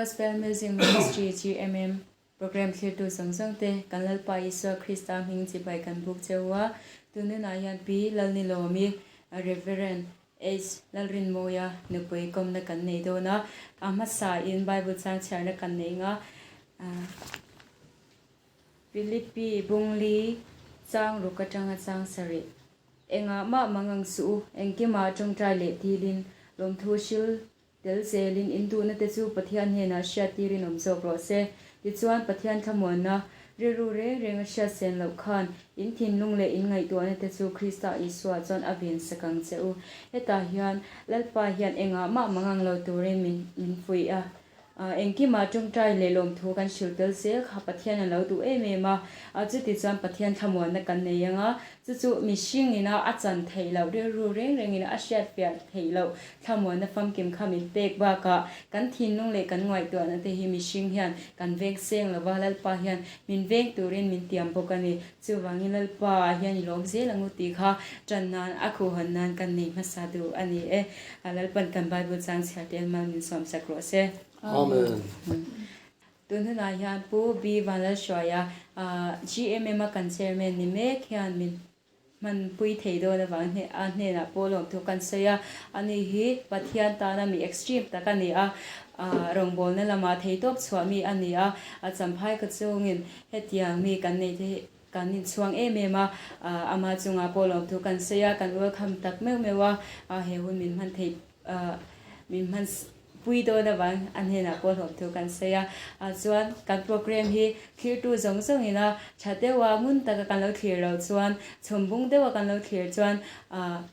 Gospel Music Ministry, GMM, Program thlirtu zawng zawng te kan Lalpa Isua Krista hming chibai kan buk che u a, tununah hian Pi Lalnilawmi, Rev. H. Lalrinmawia nupui kawmna kan nei dawn a, a hmasa in Bible chang chhiarna kan nei nga, Philippi Bungli chang ruk atanga chang sarih. Engah mah mangang suh u, engkimah tawngtai leh tilin lawmthu hril Tel zelin in duhna te chu Pathian hnenah hriat tirin awm zawk rawh se. Tichuan, Pathian thlamuanna, rilru reng reng a hriat sen loh khan, in thinlung leh in ngaihtuahna te chu Krista Isua chuan a ven sak ang che u. Hetah hian Lalpa hian engah mah mangang lo turin min min fuih a. Engkimah tawngtai leh lawmthu kan hrilh tel zel kha Pathian a lo duh em em a. Chutichuan Pathian thlamuanna kan nei ang a, chu chu mihring ina a chan theih loh, rilru reng rengin a hriatfiah theih loh Thlamuanna famkim kha min pek bakah kan thinlung leh kan ngaihtuahna te hi mihring hian kan veng seng lova, Lalpa hian min veng turin min tiam bawk a ni. Chuvangin Lalpa ah hian i lawm zel ang u tih kha tan nan a khuhhawn nan kan nei hmasa duh a ni e. Lalpan kan Bible chang chhiar te mal min sawm sak rawh se. Amen. Tun hunah hian Pu B Vanlalhruaia, GMM a kan Chairman ni mek hian min Hmanpui thei dawn avang a hnenah pawh lawmthu kan sawi a, ani hi Pathian tana mi extreme tak a ni a, rawngbawlna lamah theitawp chhuah mi a ni a, a champhai ka chungin hetiang mi kan nei te hi kan inchhuang em em a, ama chungah pawh lawmthu kan sawi a, kan welcome tak meuh meuh a, he hun min hman theih min hman pui dawn avang a hnenah pawh hlawm thu kan sawi a, ah chuan kan program hi thlirtu zawng zawngin a tha deuh a ngun taka kan lo thlir loh chuan chhum bung deuha kan lo thlir chuan ah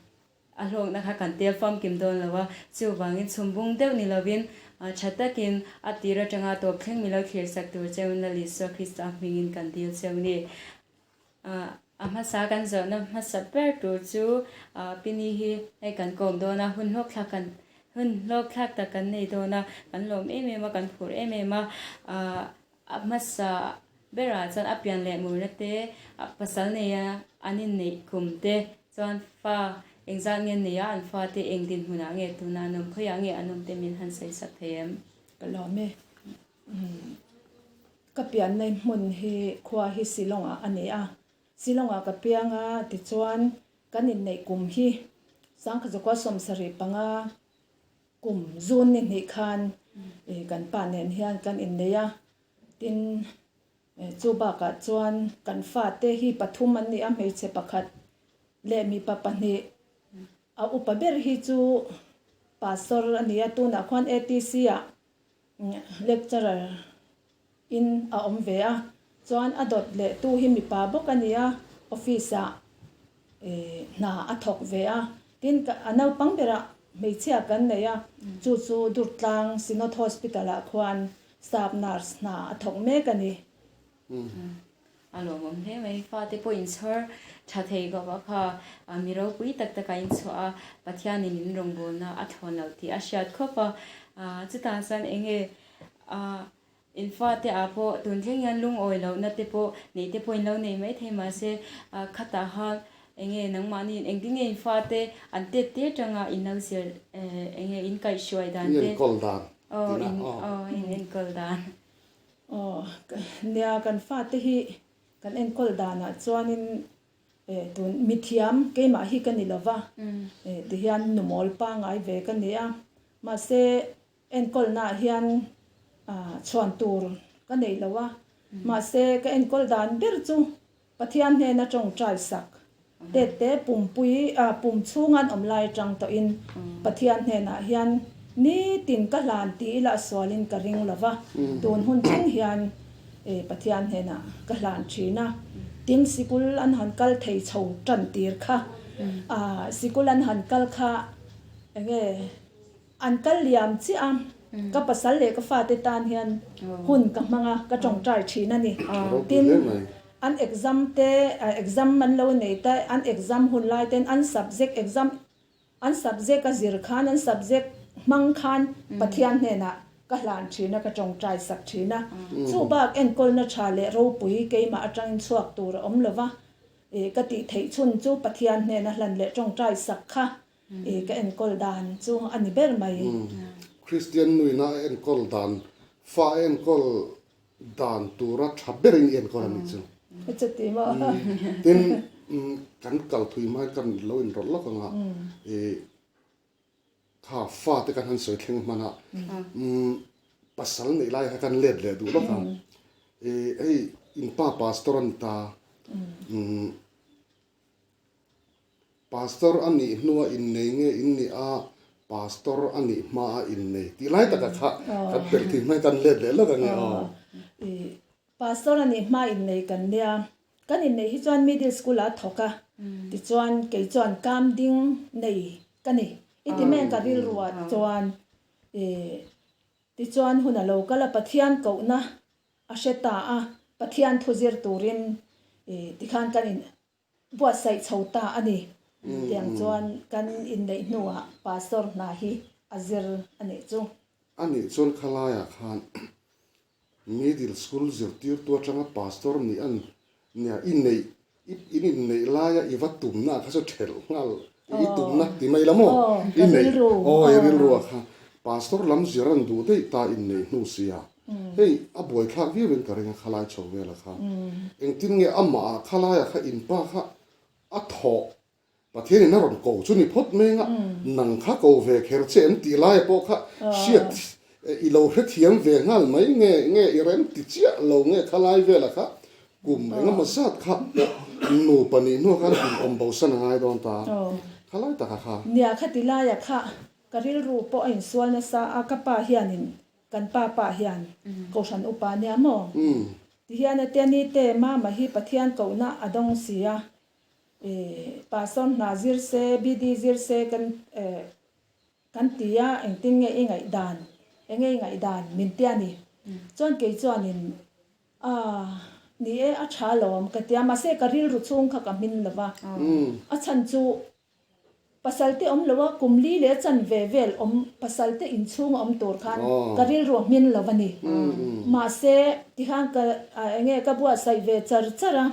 a hlawkna kha kan tel famkim dawn lo a, chuvangin chhum bung deuh ni lovin ah tha takin a tir atanga tawp thleng mi lo thlir sak tur cheu Lal Isua Krista hmingin kan dil cheu ni. Ah a hmasa kan zawhna hmasa ber tur chu ah Pini hi hei kan kawm dawn a, hun hlawk thlak kan hun hlawk thlak tak kan nei dawn a, kan lawm em em a, kan phur em em a, ah a hmasa berah chuan a pian leh murna te, a pasal neia an inneih kum te chuan fa engzat nge neia an fa te eng dinhmunah nge tuna an awm, khawiah nge an awm te min han sawi sak thei em? Ka lawm e. Umm. Ka pianna hmun hi khua hi Shillong ah a ni a, Shillong ah ka piang a tichuan kan inneih kum hi Sangkhazukua 75 kum zun ni hnih khan kan pa nen hian kan innei a, tin chu bakah chuan kan fate hi pathum an ni a, hmeichhe pakhat leh mipa pahnih a upa ber hi chu pastor a ni a, tunah khuan ATC ah Lecturer in a awm ve a, chuan a dawt leh tu hi mipa bawk a ni a, office ah hna a thawk ve a, tin a naupang berah hmeichhia kan nei a, chu chu Durtlang Synod Hospital ah khuan staff nurse hna a thawk mek a ni. A lawmawm hle mai, fate pawh inchhawr tha thei khawp a kha, mi ropui tak taka inchhuah a, Pathianin in rawngbawlna a thlawn loh tih a hriat khawp a, chutah chuan eng nge in fate ah pawh tun thleng hian lungawi lohna te pawh neih te pawh in lo nei mai thei mahse khatah khan eng nge nangmahni engtin nge in fate an tet tir tanga in lo zir eng nge in kaihhruai dan te aw in enkawl dan. Aw, nia kan fate hi kan enkawl danah chuanin eh tun mithiam keimah hi ka ni lova eh tihian numawl pangai ve ka ni a, mahse enkawlnaah hian ah chhuan tur ka nei lo a, mahse ka enkawl dan ber chu Pathian hnena tawngtai sak tet te pumpui ah pum chhunga an awm lai atang tawhin Pathian hnenah hian nitin ka hlan ti ila a sualin ka ring lo va, tun hun thleng hian Pathian hnenah ka hlan thin a, tin sikul an han kal thei chho tan tir kha ah sikul an han kal kha enge An kal liam chiah a, ka pasal leh ka fate tan hian hun ka hmang a, ka tawngtai thin a ni. Tin, an exam te, exam an lo nei ta, an exam hun lai ten an subject exam, an subject a zir khan, an subject hmang khan Pathian hnenah ka hlan thin a, ka tawngtai sak thin a. Chu bak enkawlna tha leh ropui keimah atangin chhuak tur a awm lova, ka tih theih chhun chu Pathian hnena hlan leh tawngtai sak kha I ka enkawl dan chu a ni ber mai. Kristian nuina a enkawl dan Fa enkawl dan tura tha berin i enkawl a nih chu. Chuti maw? Tin, kan kal thui hma hian kan lo inrawlh lawk ang a, kha fa te kan han sawi thleng hman a, pasal neih lai kha kan let leh duh lawk ang. Hei in pa pastor a ni ta, Pastor a nih hnua innei nge in nih a, Pastor a nih hma a innei tih lai takah kha kan pelh tih hmai kan let leh lawk ange aw. Pastor a nih hma innei kan nia, kan inneih hi chuan middle school ah a thawk a, tichuan kei chuan kam ding nei ka ni i ti mai ang ka rilru ah chuan tichuan hun a lo kal a Pathian kohna a hre ta a, Pathian thu zir turin tikhan kan in buatsaih chho ta a ni. Tiang chuan kan inneih hnuah Pastor hna hi a zir a nih chu. A nih chuan khalaiah khan Middle School zirtirtu atanga Pastor nih an nia i neih in inneih laia i va tumna ah kha chu thelh nghal i tumna ti mai la maw i neih aw i rilru ah kha Pastor lam zir an duh daih ta inneih hnu sia Hei a buaithlak viau in ka ring a khalai chho vel a kha. Engtin nge amah ah khalai ah kha in pa kha a thawh Pathian in a rawn ko chu ni phawt mai anga nang kha ko ve kher che em tih lai ah pawh kha hriat i lo hrethiam ve nghal mai nge nge i rem ti chiah lo nge khalai vel ah kha kum engemaw zat kha pawh nupa nih hnuah khan in awm bo san a ngai dawn ta khalai tak ah kha. Nia khati lai ah kha ka rilru pawh a insual nasa a ka pa hianin Kan pa pa hian Kohhran upa nia maw? Ti hian a tia ni te mama hi Pathian kohna a dawng si a, Pastor hna zir se, BD zir se kan kan ti a, engtin nge i ngaihdan, enge i ngaihdan min tia ni. Chuan kei chuanin ah ni e a tha lawm ka tia, mahse ka rilru chhung kha ka hmin lo va, a chhan chu Pasal te awm lo a, kum li leh chan ve vel awm pasal te inchhung a awm tur khan ka rilru a hmin lo a ni. Mahse, tikhan ka enge ka buatsaih ve char char a,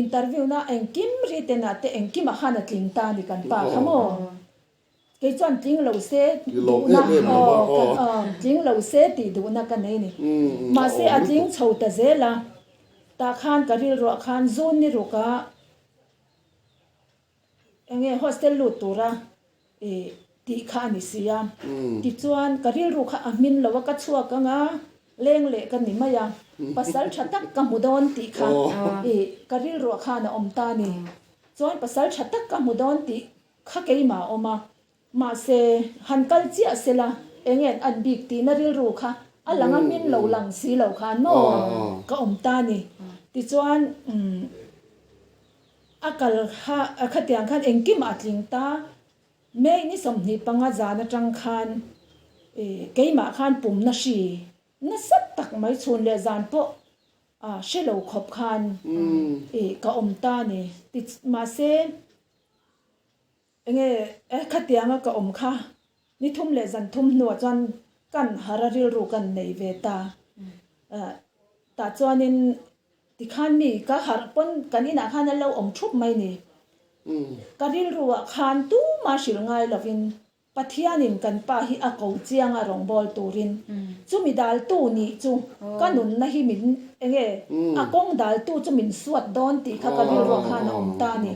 interview na engkim written ah te engkim ah khan a tling ta a ni kan pa kha maw. Kei chuan tling lo se duhna aw tling lo se tih duhna ka nei a ni. Mahse, a tling chho ta zel a, tah khan ka rilruah khan zun ni ruk a, Enge hostel lut tura i tih kha a ni si a, tichuan ka rilru kha a hmin lo a, ka chhuak anga leng leh ka ni mai a, pasal tha tak ka hmu dawn tih kha i ka rilruah khan a awm ta a ni. Chuan pasal tha tak ka hmu dawn tih kha keimah a awm a, Mahse, han kal chiah se la, eng nge an bik tihna rilru kha a lang a hmin lo lang si lo khan maw ka awm ta a ni. Tichuan, a kal kha khatiang khan engkim a tling ta. May ni 25 zan atang khan keimah khan pumna hri nasa tak mai chhun leh zan pawh hre lo khawp khan ka awm ta a ni. Mahse. Enge e khatianga ka awm kha ni thum leh zan thum hnuah chuan kan har a rilru kan nei ve ta. Tah chuanin tikhan mi ka harh pawn kan inah khan an lo awm thup mai ni. Ka rilruah khan tumah hrilh ngai lovin Pathianin kan pa hi a ko chiang a rawngbâwl turin chumi dâltu nih chu ka nunna hi min enge a kawng dâltu chu min suat dawn tih kha ka rilruah khan a awm ta a ni.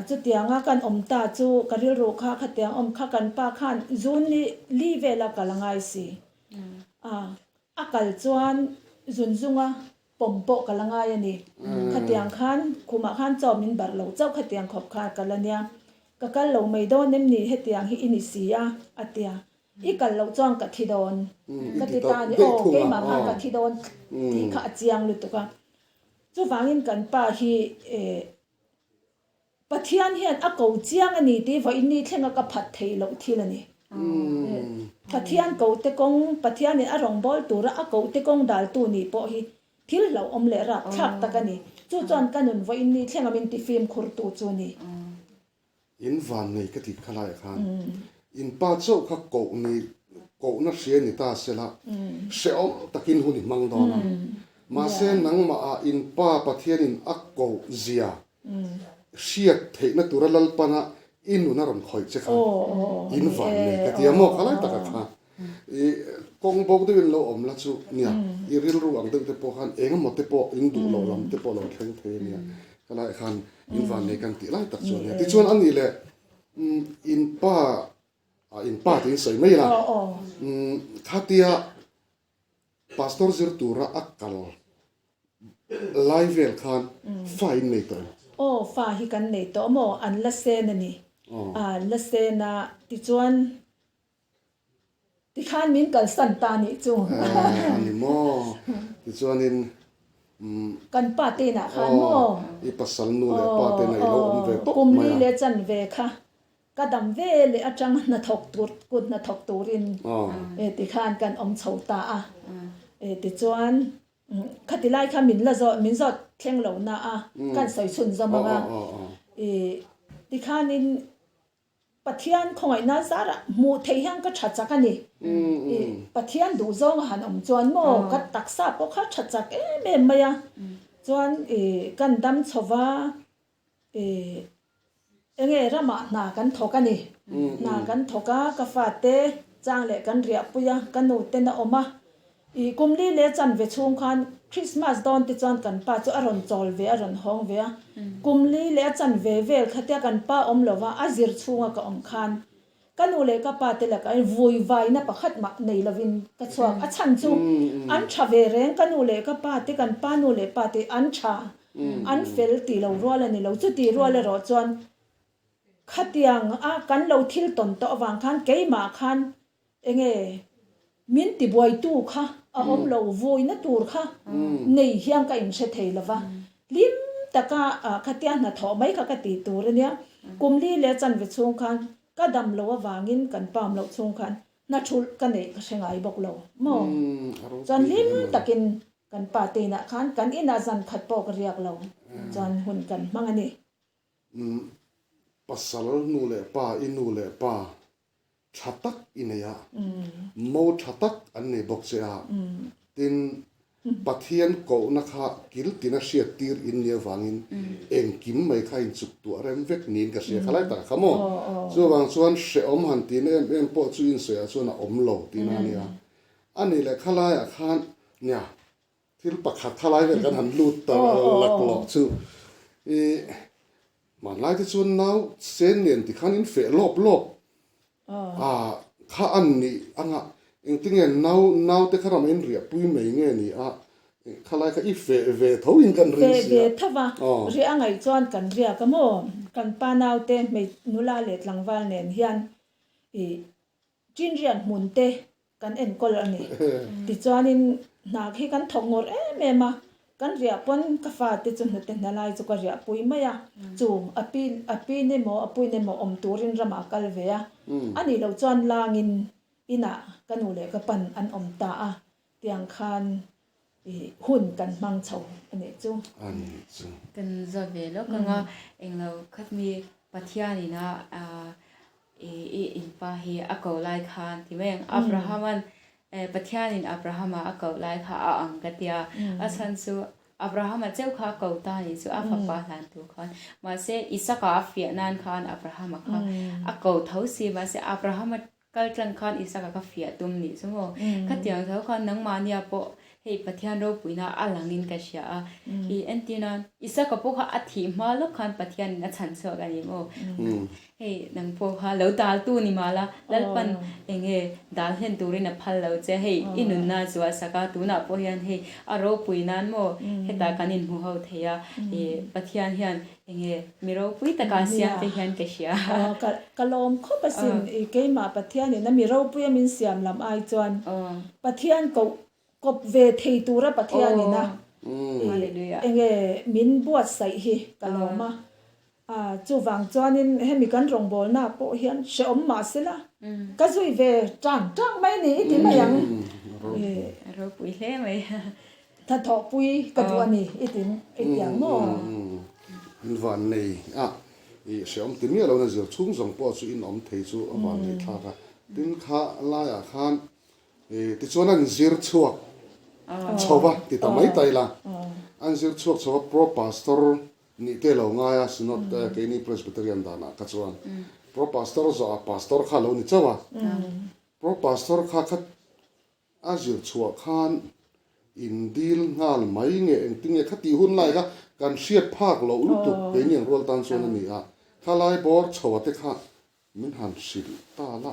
Chutianga kan awm ta chu ka rilru kha khatiang awm kha kan pa khan zun ni li vela kal a ngai si. A kal chuan zun zunga pawm pawh ka la ngai a ni. Khatiang khan khumah khan chaw min barh lo chauh khatiang khawp kha ka la nia. Ka kal lo mai dawn em ni hetiang hi i ni si a, a tia. I kal loh chuan ka thi dawn ka ti ta a ni. Aw keimah khan ka thi dawn tih kha a chiang lutuk a. Chuvangin kan pa hi eh Pathian hian a ko chiang a ni tih vawiin ni thlenga ka phat theih loh thil a ni. Pathian kohte kawng, Pathianin a rawngbâwl tura a kohte kawng dâltu nih pawh hi thil hlauhawm leh râpthlâk tak a ni. Chu chuan ka nun vawiin ni thlenga min ti fîmkhurtu chu a ni. In van nei ka tih kha laiah khan in pa chauh kha koh ni kohna hria ni ta sela hrehawm takin hun i hmang dawn a. Mahse nangmah ah in pa Pathianin a koh zia hriat theihna tura Lalpana i nun a rawn khawih che kha in van nei ka ti a maw kha lai takah kha i. Kawng bo deuhin lo awm la chu nia, i rilru ang deuh te pawh khan eng emaw te pawh in duh loh lam te pawh lo thleng thei a nia. Ka laiah khan in vannei kan tih lai tak chu a nia. Tichuan a nih leh in pa, in pa tiin sawi mai ila, khatia Pastor zir tura a kal lai vel khan fa in nei tawh em? Aw, fa hi kan nei tawh maw? An la sen a ni. An la sen a, tichuan tikhan min kalsan ta nih chu. A ni maw? Tichuanin Kan pa te inah khan maw? I pasal nu leh pa te inah i lo awm ve tawp mai a. Kum li leh chan ve kha Ka dam ve leh atang hnathawk tur kut hnathawk turin tikhan kan awm chho ta a. Tichuan khati lai kha min la zawt min zawt thleng lo na a, kan sawi chhun zawm ang a. Tikhanin Pathian khawngaihna zarah hmuh theih hian ka tha chak a ni. Pathian duh zawng a han awm chuan maw ka taksa pawh kha tha chak em em mai a. Chuan kan dam chho va. Enge ramah hna kan thawk a ni. Hna kan thawk a, ka fate chang leh kan riahpui a, ka nu ten a awm a. Ih kum li leh chanve chhung khan Christmas dawn te chuan kan pa chu a rawn chawl ve, a rawn hawng ve a. Kum li leh a chanve vel khatia kan pa awm lova a zir chhunga ka awm khan Ka nu leh ka pa te lakah hian vui vaina pakhat mah nei lovin ka chhuak. A chhan chu an tha ve reng, ka nu leh ka pa te, kan pa nu leh pa te an tha, an fel tih lo rual a ni lo. Chuti rual erawh chuan khatiang a kan lo thil tawn tawh avang khan keimah khan enge Min tibuaitu kha a awm lo, vuina tur kha nei hian ka inhre thei lo va, hlim taka khatia hnathawh mai kha ka ti tur a nia. Kum li leh chanve chhung khan ka dam lo avangin kan pam loh chhung khan hna thulh ka neih ka hre ngai bawk lo maw? Chuan hlim takin kan pa te inah khan kan inah zan khat pawh ka riak lo, chuan hun kan hmang a ni. Pasal nu leh pa, i nu leh pa tha tak i nei a, mo tha tak an nei bawk che a, tin, Pathian kohna kha kil tina hriat tir in nih avangin engkim mai kha inchuk tuah rem vek niin ka hria kha lai tak a kha maw? Chuvang chuan hrehawm han tihna em em pawh chu insawiah chuan a awm lo tihna a nia. A nih leh khalaiah khan nia Thil pakhat thalai vel kan han lut ta laklawh chu i hmanlai te chuan nau sen nen tikhan in feh lawp lawp a kha an nih anga engtinge nau nau te kha ram in riah pui mai nge ni a khalai kha i feh ve tho in kan ring sia. Feh ve tho va, riah a ngaih chuan kan riak a maw? Kan pa nau te hmei nula leh tlangval nen hian i Chinrian hmun te kan enkawl a ni. Tichuanin hna khi kan thawk ngawr em em a, kan riah pawn ka fate chu hnute hna lai chu ka riah pui mai a, chu a pi a pi ni maw a pui ni maw awm turin ramah a kal ve a, a nih loh chuan langin inah ka nu leh ka pan an awm ta a, tiang khan i hun kan hmang chho a nih chu. A nih chu. Kan zawt ve lawk ang a, englo khat mi Pathianin a i i inpa hi a ko lai khan ti mai ang. Abraham-an Pathianin Abraham-a a koh lai kha a ang ka tia. A chhan chu Abraham-a cheu kha a ko ta a nih chu a fapa hlan tur khan. Mahse Isaka a fiah nan khan Abraham-a kha a ko tho si. Mahse Abraham-a Kal tlang khan Isaka ka fiah tum nih chu maw? Khatiang tho khan nangmahnia pawh hei Pathian ropuina a langin ka hria a. I entir nan Isaka pawh kha a thih hma lawk khan Pathianin a chhan chhuak a ni maw? Hei nang pawh kha lo daltu ni mah la, Lalpan eng nge dal hlen turin a phal lo che. Hei i nunna a zuah sak a, tunah pawh hian hei a ropui nan maw hetah kan inhmu ho thei a. I Pathian hian Enge mi ropui taka a siam te hian ka hria. Aw ka ka lawm khawp asin i keimah Pathian in a mi ropui a min siam lam ai chuan Pathian koh kawp ve thei tura Pathian in a i enge min buatsaih hi ka lawm a a chuvang chuanin hemi kan rawngbawlna pawh hian hrehawm mah sela ka zui ve tang tang mai ni i ti mai ang i ropui hle mai. Hnathawhpui ka duh a ni i ti i ti ang maw? In van nei a, i hrehawm ti miah lohna zir chhung zawng pawh chu in awm thei chu a van nei thlak a. Tin kha laiah khan tichuan an zir chhuak chho va ti ta mai ta ila, an zir chhuak chho va Pro Pastor nih te lo ngai a, Synod keini Presbyterian danah kha chuan Pro Pastor zawhah Pastor kha a lo ni chauh a, Pro Pastor kha kha. A zir chhuah khan in dil nghal mai nge engtin nge kha tih hun lai kha kan hriat phak loh lutuk keini ang rual tan chuan a ni a, khalai bawr chho a te kha min han hrilh ta la,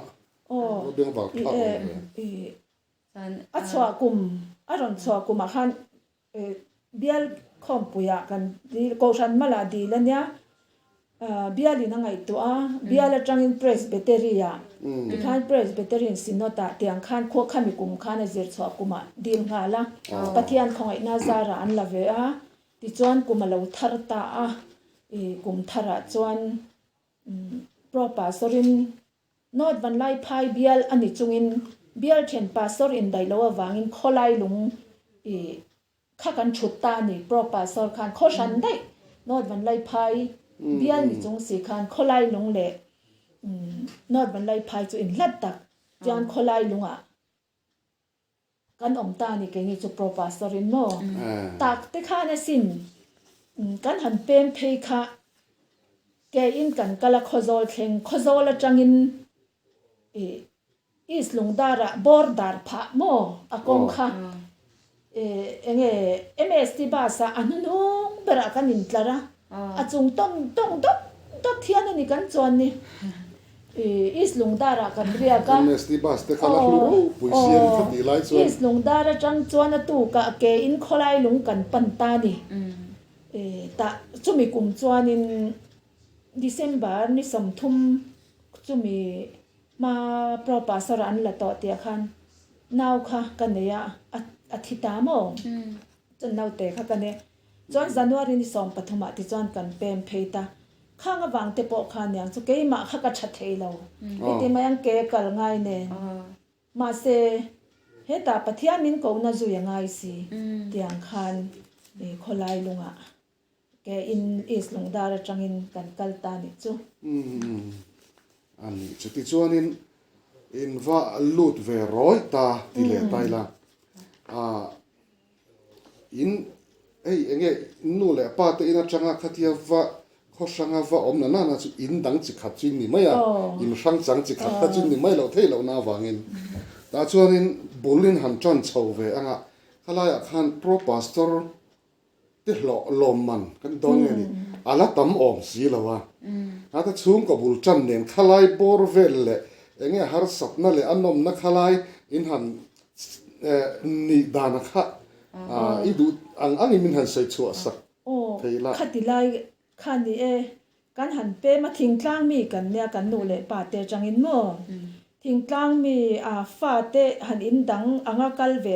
Aw, beng var thlak awm ve. A chhuah kum, a rawn chhuah kumah khan Bial khawmpuiah kan dil, Kohhran Mala dil a nia, Bialin a ngaihtuah a, Bial atangin Presbytery-ah, tikhan Presbyterian Synod-ah tiang khan khua khami kum khan a zir chhuah kumah dil nghal a, Pathian khawngaihna zarah an la ve a, tichuan kum a lo thar ta a, kum tharah chuan Pro Pastor-in North Vanlaiphai bial a ni chungin bial then Pastor indaih loh avangin khawlai lung i kha kan thut ta a ni. Pro Pastor khan khaw hran daih North Vanlaiphai bial ni chung si khan khawlai lung leh North Vanlaiphai chu inhlat tak chuan khawlai lungah Kan awm ta a ni keini chu Pro Pastor in maw? Tak te khan asin kan han pem phei kha ke in kan kal a Khawzawl thleng Khawzawl atangin ih East Lungdarah border phah maw a kawng kha ih enge MST bus ah a hnuhnung berah kan intlar a. A chung tawng tawng dawt dawt hian a ni kan chuan ni. East Lungdar ah kan riak a. MST bus te kha la hlu ropui si a ni kha tih lai chuan. East Lungdar atang chuan a tukah ke in khawlai lung kan pan ta ni. Tah chumi kum chuanin December ni 30 chumi hma Pro Pastor an la tawh tih ah khan nau kha ka nei a, a thi ta maw? Chuan naute kha ka nei. Chuan January ni 13 ah tichuan kan pem phei ta. Khang avang te pawh kha aniang chu keimah kha ka tha thei lo. Heti mai ang ke kal ngai nen. Mahse, hetah Pathian min kohna zui a ngai si tiang khan khawlai lungah ke in East Lungdar atangin kan kal ta nih chu. A nih chu. Tichuanin in va lut ve rawih ta ti leh ta ila. In, hei enge nu leh pa te in atanga khatia va khaw hranga va awm na nana chu in dang chi khat chu in ni mai a, in hrang chang chi khat kha chu in ni mai loh theih lohna avangin tah chuanin bul in han tan chho ve anga khalaiah khan pro pastor te hlawh lawmman kan dawn nge ni a la tam awm si lo a, ata chhungkaw bul tan nen khalai bawr vel leh enge harsatna leh a nawmna khalai in han Nih dana kha i duh ang angin min han sawi chhuah sak thei la. Aw, khati lai kha ni e, kan han pem a, thingtlang mi kan nia kan nu leh pa te atangin maw? Thingtlang mi a fa te han in dang anga kal ve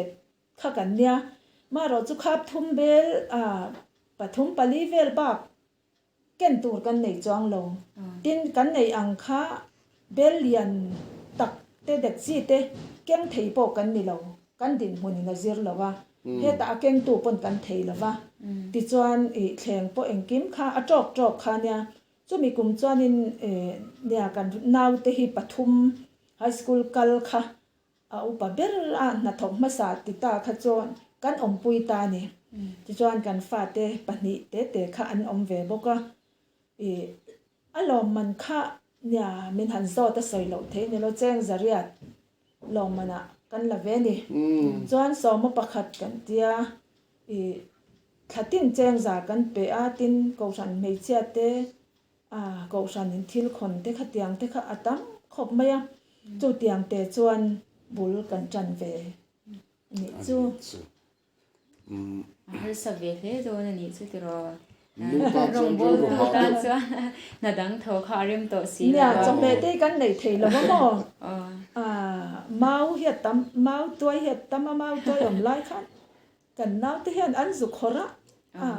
kha kan nia, marawh chu khap thum bel a pathum pali vel bak Ken tur kan nei chuang lo. Tin, kan nei ang kha bel lian tak te dek chi te keng thei pawh kan ni lo. Kan dinhmun in a zir lo a, hetah a kengtu pawn kan thei lo va. Tichuan ih thleng pawh engkim kha a tawk tawk kha nia. Chumi kum chuanin nia kan naute hi pathum high school kal kha A upa ber a hnathawk hmasa ti ta kha chuan kan awmpui ta a ni. Tichuan kan fate pahnih te te kha an awm ve bawk a. Ih a lawmman kha nia min han zawt a sawi loh thei ni lo cheng zariat lawmmanah kan la ve ni. Chuan sawma pakhat kan tia ih thla tin cheng za kan pe a tin kohhran hmeichhia te A kohhran in thil khawn te kha tiang te kha a tam khawp mai a, chu tiang te chuan bul kan tan ve a nih chu. A harsa ve hle dawn a nih chu tiraw? Rawngbawltu tan chuan hna dang tho kha a rem tawh si lo a. Nia, chawhmeh te hi kan neih thei lo a maw? Mau hi a tam, mau tuai hi a tam a, mau tuai awm lai khan kan naute hian an zu khawrh a,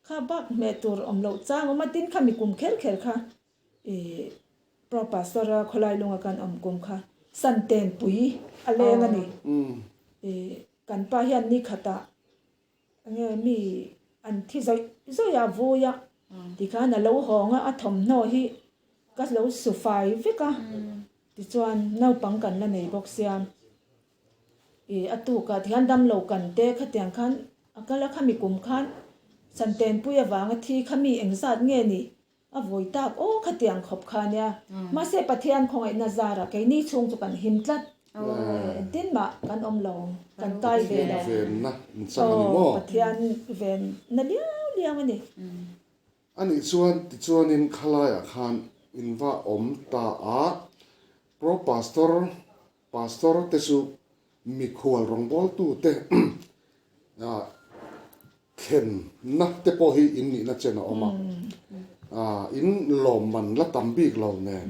Kha bak hmeh tur awm loh chang awm a, tin kha mi kum kher kher kha ih Pro Pastor a khawlai lunga kan awm kum kha Santen pui a leng a ni. Ih kan pa hian ni khatah enge mi an thi zawih zawih a vui a tikhan a lo hawng a, a thawmhnaw hi ka lo su fai vek a tichuan naupang kan la nei bawk sia. Ih a tukah tihian damlo kan te khatiang khan a kal a khami kum khan Santenpui avanga thi kha mi engzat nge ni a vawi tak aw khatiang khawp kha nia mahse Pathian khawngaihna zarah keini chhung chu kan him tlat. Engtin mah kan awm lo, kan kai ve lo. Venna in chang a ni maw? Aw, Pathian venna liau liau a ni. A nih chuan tichuanin khalaiah khan in va awm ta a, Pro Pastor, Pastor te chu mikhual rawngbawltute thlenna te pawh hi in nihna chen a awm a, in lawmman la tam bik lo nen.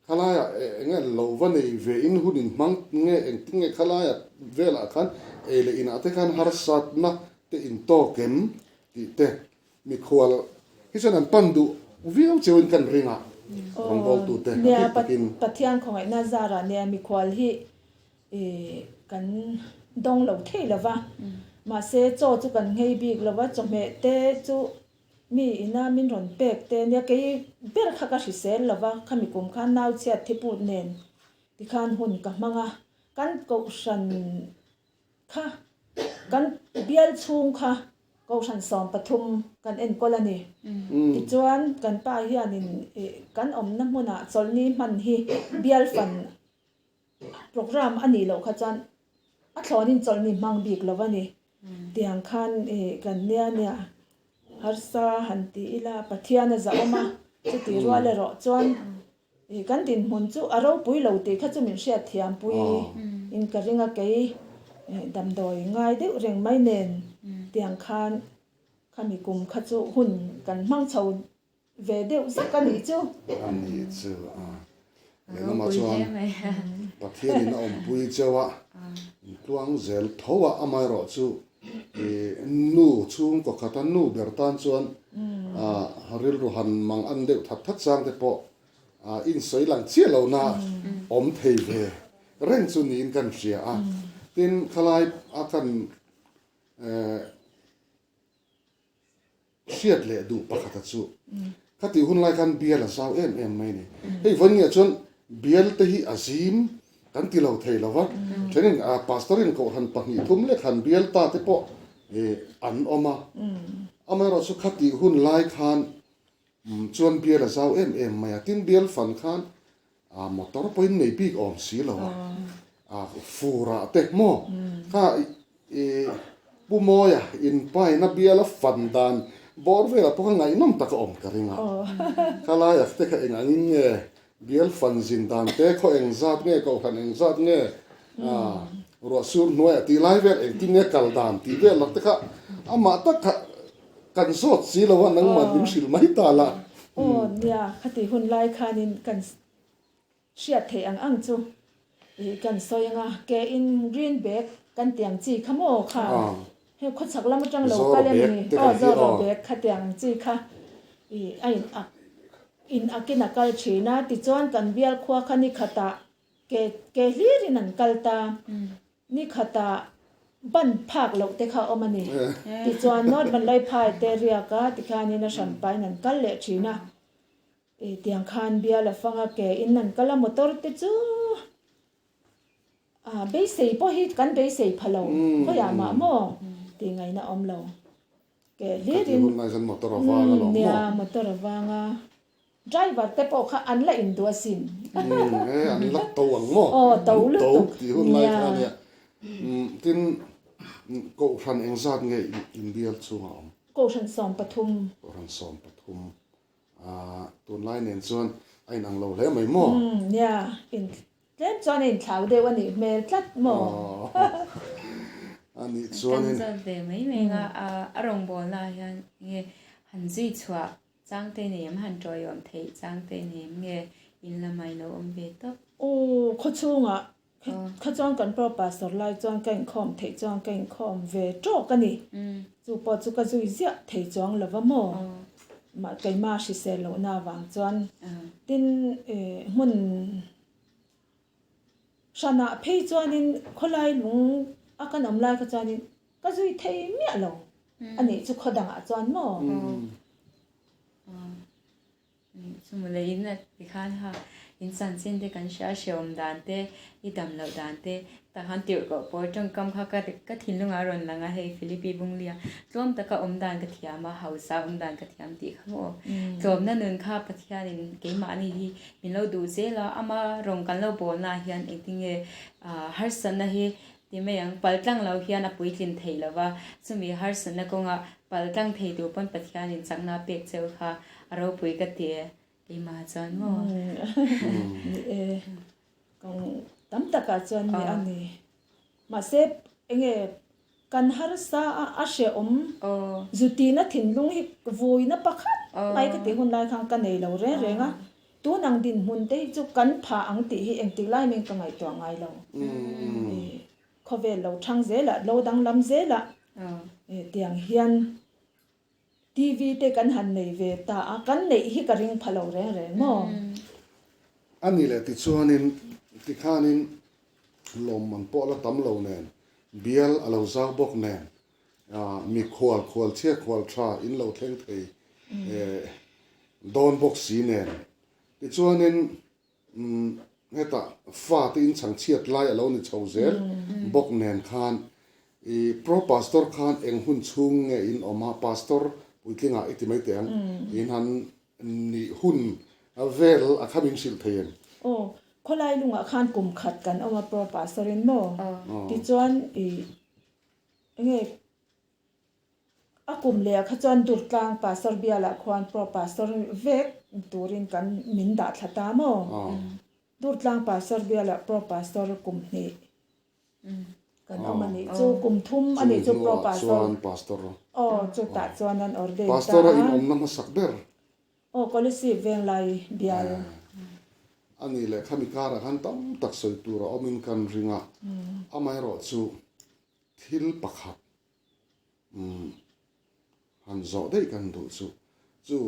Khalaiah eng nge lo va nei ve in hun in hmang nge engtin nge khalaia velah khan ei leh inah te khan harsatna te in tawk em tih te mikhual hi chuan an pan duh viau cheu in kan ring a rawngbawltu te a bik takin. Pathian khawngaihna zarah nia mikhual hi kan dawng lo thei lo va, mahse chaw chu kan nghei bik lo va, chawhmeh te chu Mi ina min rawn pek te nia kei ber kha ka hrisel lo va, khami kum khan nau chhiat thi put nen tikhan hun ka hmang a, kan kohhran kha kan bial chhung kha kohhran 13 kan enkawl a ni. Tichuan kan pa hianin ih kan awmna hmunah chawlhni hman hi bial fan program a nih loh kha chuan a thlawnin chawlhni hmang bik lo a ni. Tiang khan ih kan nia nia harsa han ti ila Pathian a zahawm a, chuti rual erawh chuan ih kan dinhmun chu a ropui lo tih kha chu min hriat thiam pui in ka ring a kei ih damdawi ngai deuh reng mai nen tiang khan khami kum kha chu hun kan hmang chho Ve deuh zak a nih chu. A nih chu a. Lehlamah chuan Pathianin a awmpui cheu a, intluang zel tho a, amaherawhchu nu chhungkaw khata nu ber tan chuan rilru han mang an deuh that that chang te pawh insawi lang chiah lohna awm thei ve reng chu niin kan hria a. Tin, khalai a kan Hriat leh duh pakhata chu khatih hun lai khan bial a zau em em mai a ni. Hei vawiin chuan bial te hi a zim kan ti lo thei lo va, thenin Pastorin kohhran pahnih thum lek han bial ta te pawh an awm a. Amaherawh chu khatih hun lai khan chuan bial a zau em em mai a, tin bial fan khan motor pawhin nei bik awm si lo a, furah te maw kha I Pu Mawia inpaina biala fan dan bawr velah pawh kha ngaihnawm tak a awm ka ring a. Khalai a te kha eng angin nge bial fan zin dan te, khaw eng zat nge, kohhran eng zat nge, ruah sur hnuaiah tih lai vel engtin nge kal dan tih vel lak te kha amah tak kha kan zawt si lo a, nangmah min hrilh mai ta la. Aw nia, khatih hun lai khanin kan Hriat theih ang ang chu ih kan sawi anga ke in green bag kan ti ang chi kha maw kha hei khawchhak lam atang lo kal em ni aw zawro bag kha ti ang chi kha ih a in ak in ak in a kal thin a tichuan kan bial khua kha ni khatah ke ke hlir in an kal ta ni khatah ban phak loh te kha a awm a ni tichuan North Vanlaiphai te riak a tikhanin a hranpain an kal leh thin a. Ih tiang khan bial a fang a ke in an kal a motor te chu ah beisei pawh hi kan beisei pha lo khawiah mah maw tih ngaihna awm lo ke hlir in nia motor a vang a driver te pawh kha an la in duh asin an la to ang maw aw to lutuk nia tin kohhran engzat nge in bial chhungah awm kohhran 13 kohhran 13 Aah, tunlai nen chuan a inang lo hle mai maw? Umm, nia, in tlem chuan a inthlau deuh a nih hmel tlat maw? A nih chuanin. Kan zawt ve mai mai anga a rawngbawlna ah hian nge han zui chhuah chang te nei em, han tawiawm theih chang te nei em nge in lamah i lo awm ve tawp? Aw, khawchhungah Kha chuan kan pro pastor lai chuan ka inkhawm theih chuan ka inkhawm ve tawk a ni. Chu pawh chu ka zui ziah thei chuang lo va maw? Mah keimah hrisel lohna avang chuan tin hmun hranah phei chuanin khawlai lung a kan awm lai kha chuanin ka zui thei miah lo a nih chu khaw dangah chuan maw? Chu mawle in a ti khan ha in chanchin te kan hria a hrehawm dan te i dam loh dan te Tah khan tirhkoh pawl tawngkam kha ka ka thinlungah a rawn lang a, hei Philippi Bunglia, tlawm taka awm dan ka thiam a, hausa awm dan ka thiam tih kha maw? Tlawmna nun kha Pathianin keimahni hi min lo duh zel a, ama rawng kan lo bawlnaah hian engtinge harsatna hi ti mai ang, paltlang lo hian a puitlin thei lo va, chumi harsatna kawnga paltlang thei tur pawn Pathianin chakna a pek cheu kha a ropui ka ti e, keimah chuan maw? Ni e, Kawng tam takah chuan ni a ni. Mahse enge kan harsa a a hrehawm zutina thinlung hi vuina pakhat mai ka tih hun lai khan ka nei lo reng reng a. Tun ang dinhmun te hi chu kan pha ang tih hi engtik lai meng ka ngaihtuah ngai lo. Khawvel lo thang zelah lo danglam zelah tiang hian TV te kan han nei ve ta a, kan neih hi ka ring pha lo reng reng maw? A ni leh tichuanin tikhanin lawmman pawh la tam lo nen, bial a lo zau bawk nen, mikhual khual chhia khual tha in lo thleng thei dawn bawk si nen. Tichuanin Umm hetah fate in chhang chhiat lai a lo ni chho zel bawk nen khan i pro pastor khan eng hun chhung nge in awm a pastor puitlingah i ti mai teh ang in han nih hun vel a kha min hrilh thei em? Aw, khawlai lungah khan kum khat kan awm a pro pastor in maw? Tichuan i enge A kum leh ah kha chuan Durtlang Pastor bialah khuan Pro Pastor vek turin kan min dah thla ta maw? Durtlang Pastor bialah Pro Pastor kum hnih kan awm a nih chu, kum thum a nih chu Pro Pastor. Aw, chutah chuan an ordain ta a. Pastor a inawmna hmasak ber. Aw, Kolasib Venglai bial. A nih leh khami karah khan tam tak sawi tur a awmin kan ring a, amaherawhchu thil pakhat Umm han zawh daih kan duh chu chu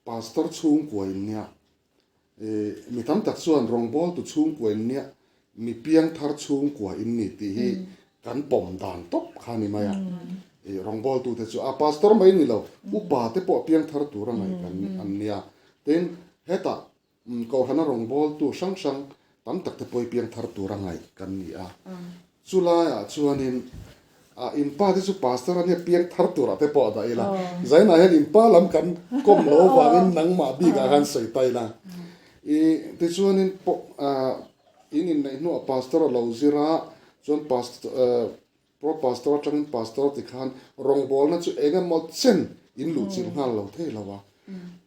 pastor chhungkua in nia ih mi tam tak chuan rawngbawltu chhungkua in nia mi piangthar chhungkua in ni tih hi kan pawm dan tawp kha a ni mai a ih rawngbawltu te chu a pastor mai ni lo upa te pawh piangthar tur a ngaih kan an nia tin hetah Kohhrana rawngbawltu hrang hrang tam tak te pawh i piangthar tura ngaih kan ni a. Chu laiah chuanin ah in pa te chu pastor a nia piangthar turah te pawh a dah ila. Zainah hian in pa lam kan kawm lo avangin nangmah bikah khan sawi ta ila. I tichuanin pawh ah in inneih hnuah pastor a lo zir a, chuan pastor ah Pro Pastor atangin Pastor ti khan rawngbawlna chu eng emaw chen in luh chilh nghal lo thei lo a.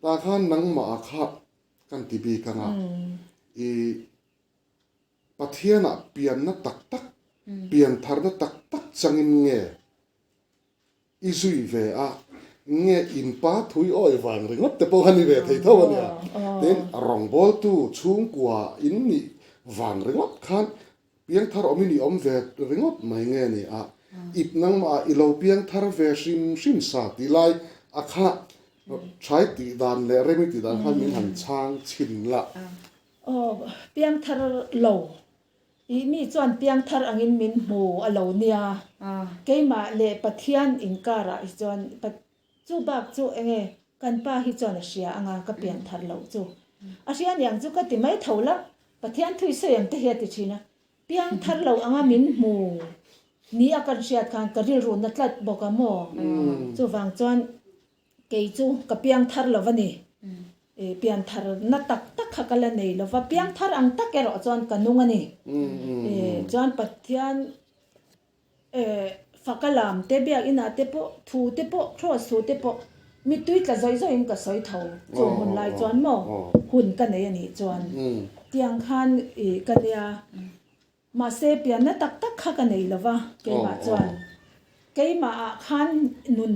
Tah khan nangmah a kha kan ti bik ang a, i Pathianah pianna tak tak, piantharna tak tak changin nge i zui ve a, nge in pa thui awi vang ringawt te pawh kha ni ve thei tho a nia. Tin, rawngbawltu chhungkua in nih vang ringawt khan Piangthar awmin i awm ve ringawt mai nge ni a, ip nangmah i lo piangthar ve hrim hrim sa tih lai a kha thai tih dan leh remi tih dan khan min han chhang chhin la. Aw, piangthar lo. I mi chuan piangthar angin min hmu a lo nia. Keimah leh Pathian inkarah hi chuan Chu bak chu enge kan pa hi chuan a hria anga ka pian thar loh chu a hria niang chu ka ti mai tho la, Pathian thui sawi ang te hi a ti thin a, piang thar lo anga min hmu ni a kan hriat khan ka rilru na tlat bawk a maw? Chuvang chuan kei chu ka piang thar lo a ni, pian thar na tak tak kha ka la nei lo va, piang thar ang tak erawh chuan ka nung a ni, chuan Pathian Faka lam te biakinah te pawh thu te pawh cross thu te pawh mittui tla zawih zawih in ka sawi tho chung hun lai chuan maw hun ka nei a nih chuan tiang khan ih ka nia mahse pianna tak tak kha ka nei lo va keimah chuan keimah ah khan nun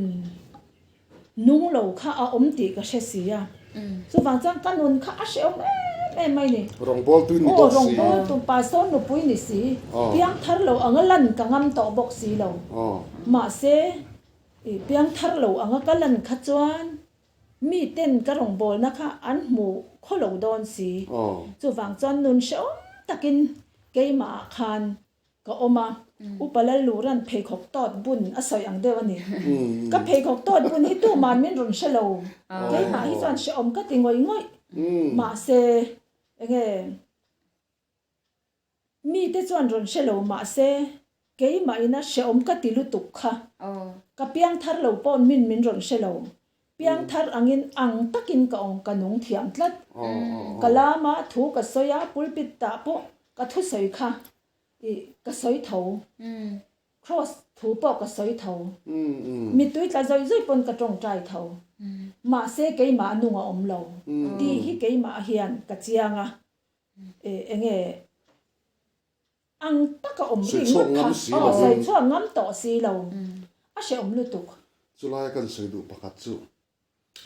Nung lo kha a awm tih ka hre si a, chuvang chuan ka nun kha a hrehawm em em mai ni. Rawngbawltu ni bawk si. Aw, rawngbawltu, pastor nupui ni si, piang thar lo anga lan ka ngam tawh bawk si lo. Mahse, i piang thar lo anga ka lan kha chuan miten ka rawngbawlna kha an hmu khaw lo dawn si. Chuvang chuan nun hrehawm takin keimahah khan Ka awm a, Upa Lalluran pheikhawk tawt bun a sawi ang deuh a ni. Ka pheikhawk tawt bun hi tuman min rawn hre lo. Keimah hi chuan hrehawm ka ti ngawih ngawih. Mahse, enge. Mite chuan rawn hre lo mah se, keimah ina hrehawm ka ti lutuk kha. Ka piangthar lo paw'n min min rawn hre lo. Piangthar angin ang takin ka awm ka nung thiam tlat. Ka lama thu ka sawi a, pulpit tah pawh ka thusawi kha ih ka sawi tho. Kraws thu pawh ka sawi tho. Mittui tla zawih zawih pawn ka tawngtai tho. Mahse keimah nung a awm lo tih hi keimah hian ka chiang a. Enge ang taka awm ri ngawt kha aw sawi chhuak ngam tawh si lo. A hrehawm lutuk. Chulai kan sawi duh pakhat chu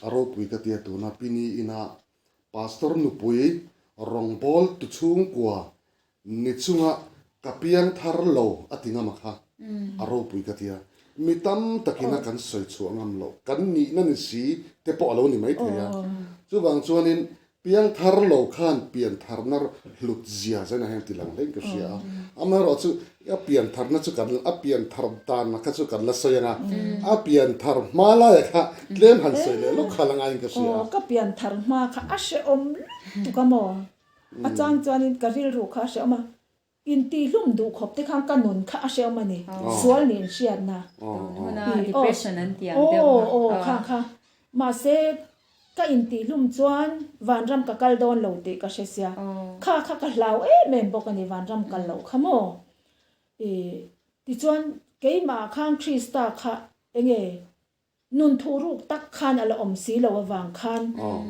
a ropui ka tia tuna Pini ina Pastor nupui rawngbâwl tu chhungkua ni chunga ka piang thar lo a ti ngam a kha a ropui ka tia. Mi tam takina kan sawi chhuah ngam loh kan nihna ni si te pawh a lo ni maithei a. Chuvang chuanin Piang thar lo khan pian tharna hlut zia zainah hian ti lang hlein ka hria a. Amaherawh chu a pian tharna chu kan a pian thar danna kha chu kan la sawi ang a, a pian thar hma laia kha tlem han sawi leh lawk kha la ngaiin ka hria a. Aw, ka pian thar hma kha a hrehawm lutuk a maw? A chang chuanin ka rilru kha a hrehawm a, Intihlum duh khawp te khan ka nun kha a hrehawm a ni, sual nen hriatna. Tun huna depression an tih ang deuh kha. Aw, aw, kha kha. Mahse, ka intihlum chuan vanram ka kal dawn lo tih ka hre sia. Kha kha ka hlau em em bawk a ni vanram kal loh kha maw. Tichuan, keimah khan Krista kha enge Nun thuh ruk tak khan a la awm si lo avang khan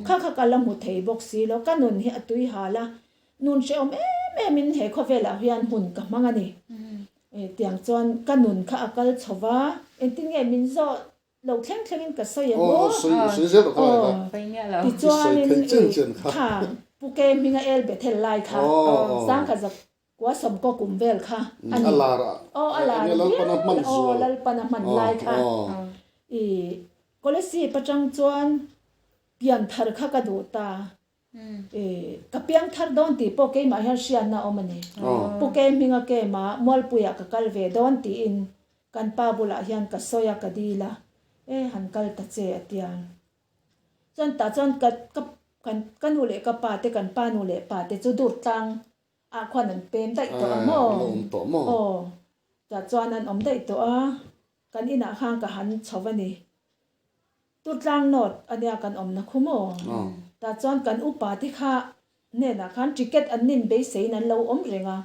kha kha ka la hmu thei bawk si lo. Ka nun hi a tui hal a, nun hrehawm em em in he khawvelah hian hun ka hmang a ni. Tiang chuan ka nun kha a kal chho va, engtin nge min zawh lo thleng thleng in ka sawi ang aw. Tichuanin kha Pu Ke hminga El Bethel lai kha Sangkhat zak Kua sawmkaw kum vel kha a ni. Aw a lar viau aw Lalpan a hman lai kha i Kolasib atang chuan pian thar kha ka duh ta. I ka piang thar dawn tih pawh keimah hian hriatna a awm a ni. Pu Ke hminga kema Mualpuiah ka kal ve dawn tiin kan pa bulah hian ka sawi a ka dil a, e han kal ta che a tia. Chuan tah chuan ka ka kan ka nu leh ka pa te kan pa nu leh pa te chu dur tlang Ah khuan an pem daih tawh a maw? An awm tawh maw? Aw, tah chuan an awm daih tawh a, kan inah khan ka han chho a ni. Tutlang North a nia kan awmna khu maw? Tah chuan kan upa te kha hnenah khan ticket an nin beiseiin an lo awm reng a,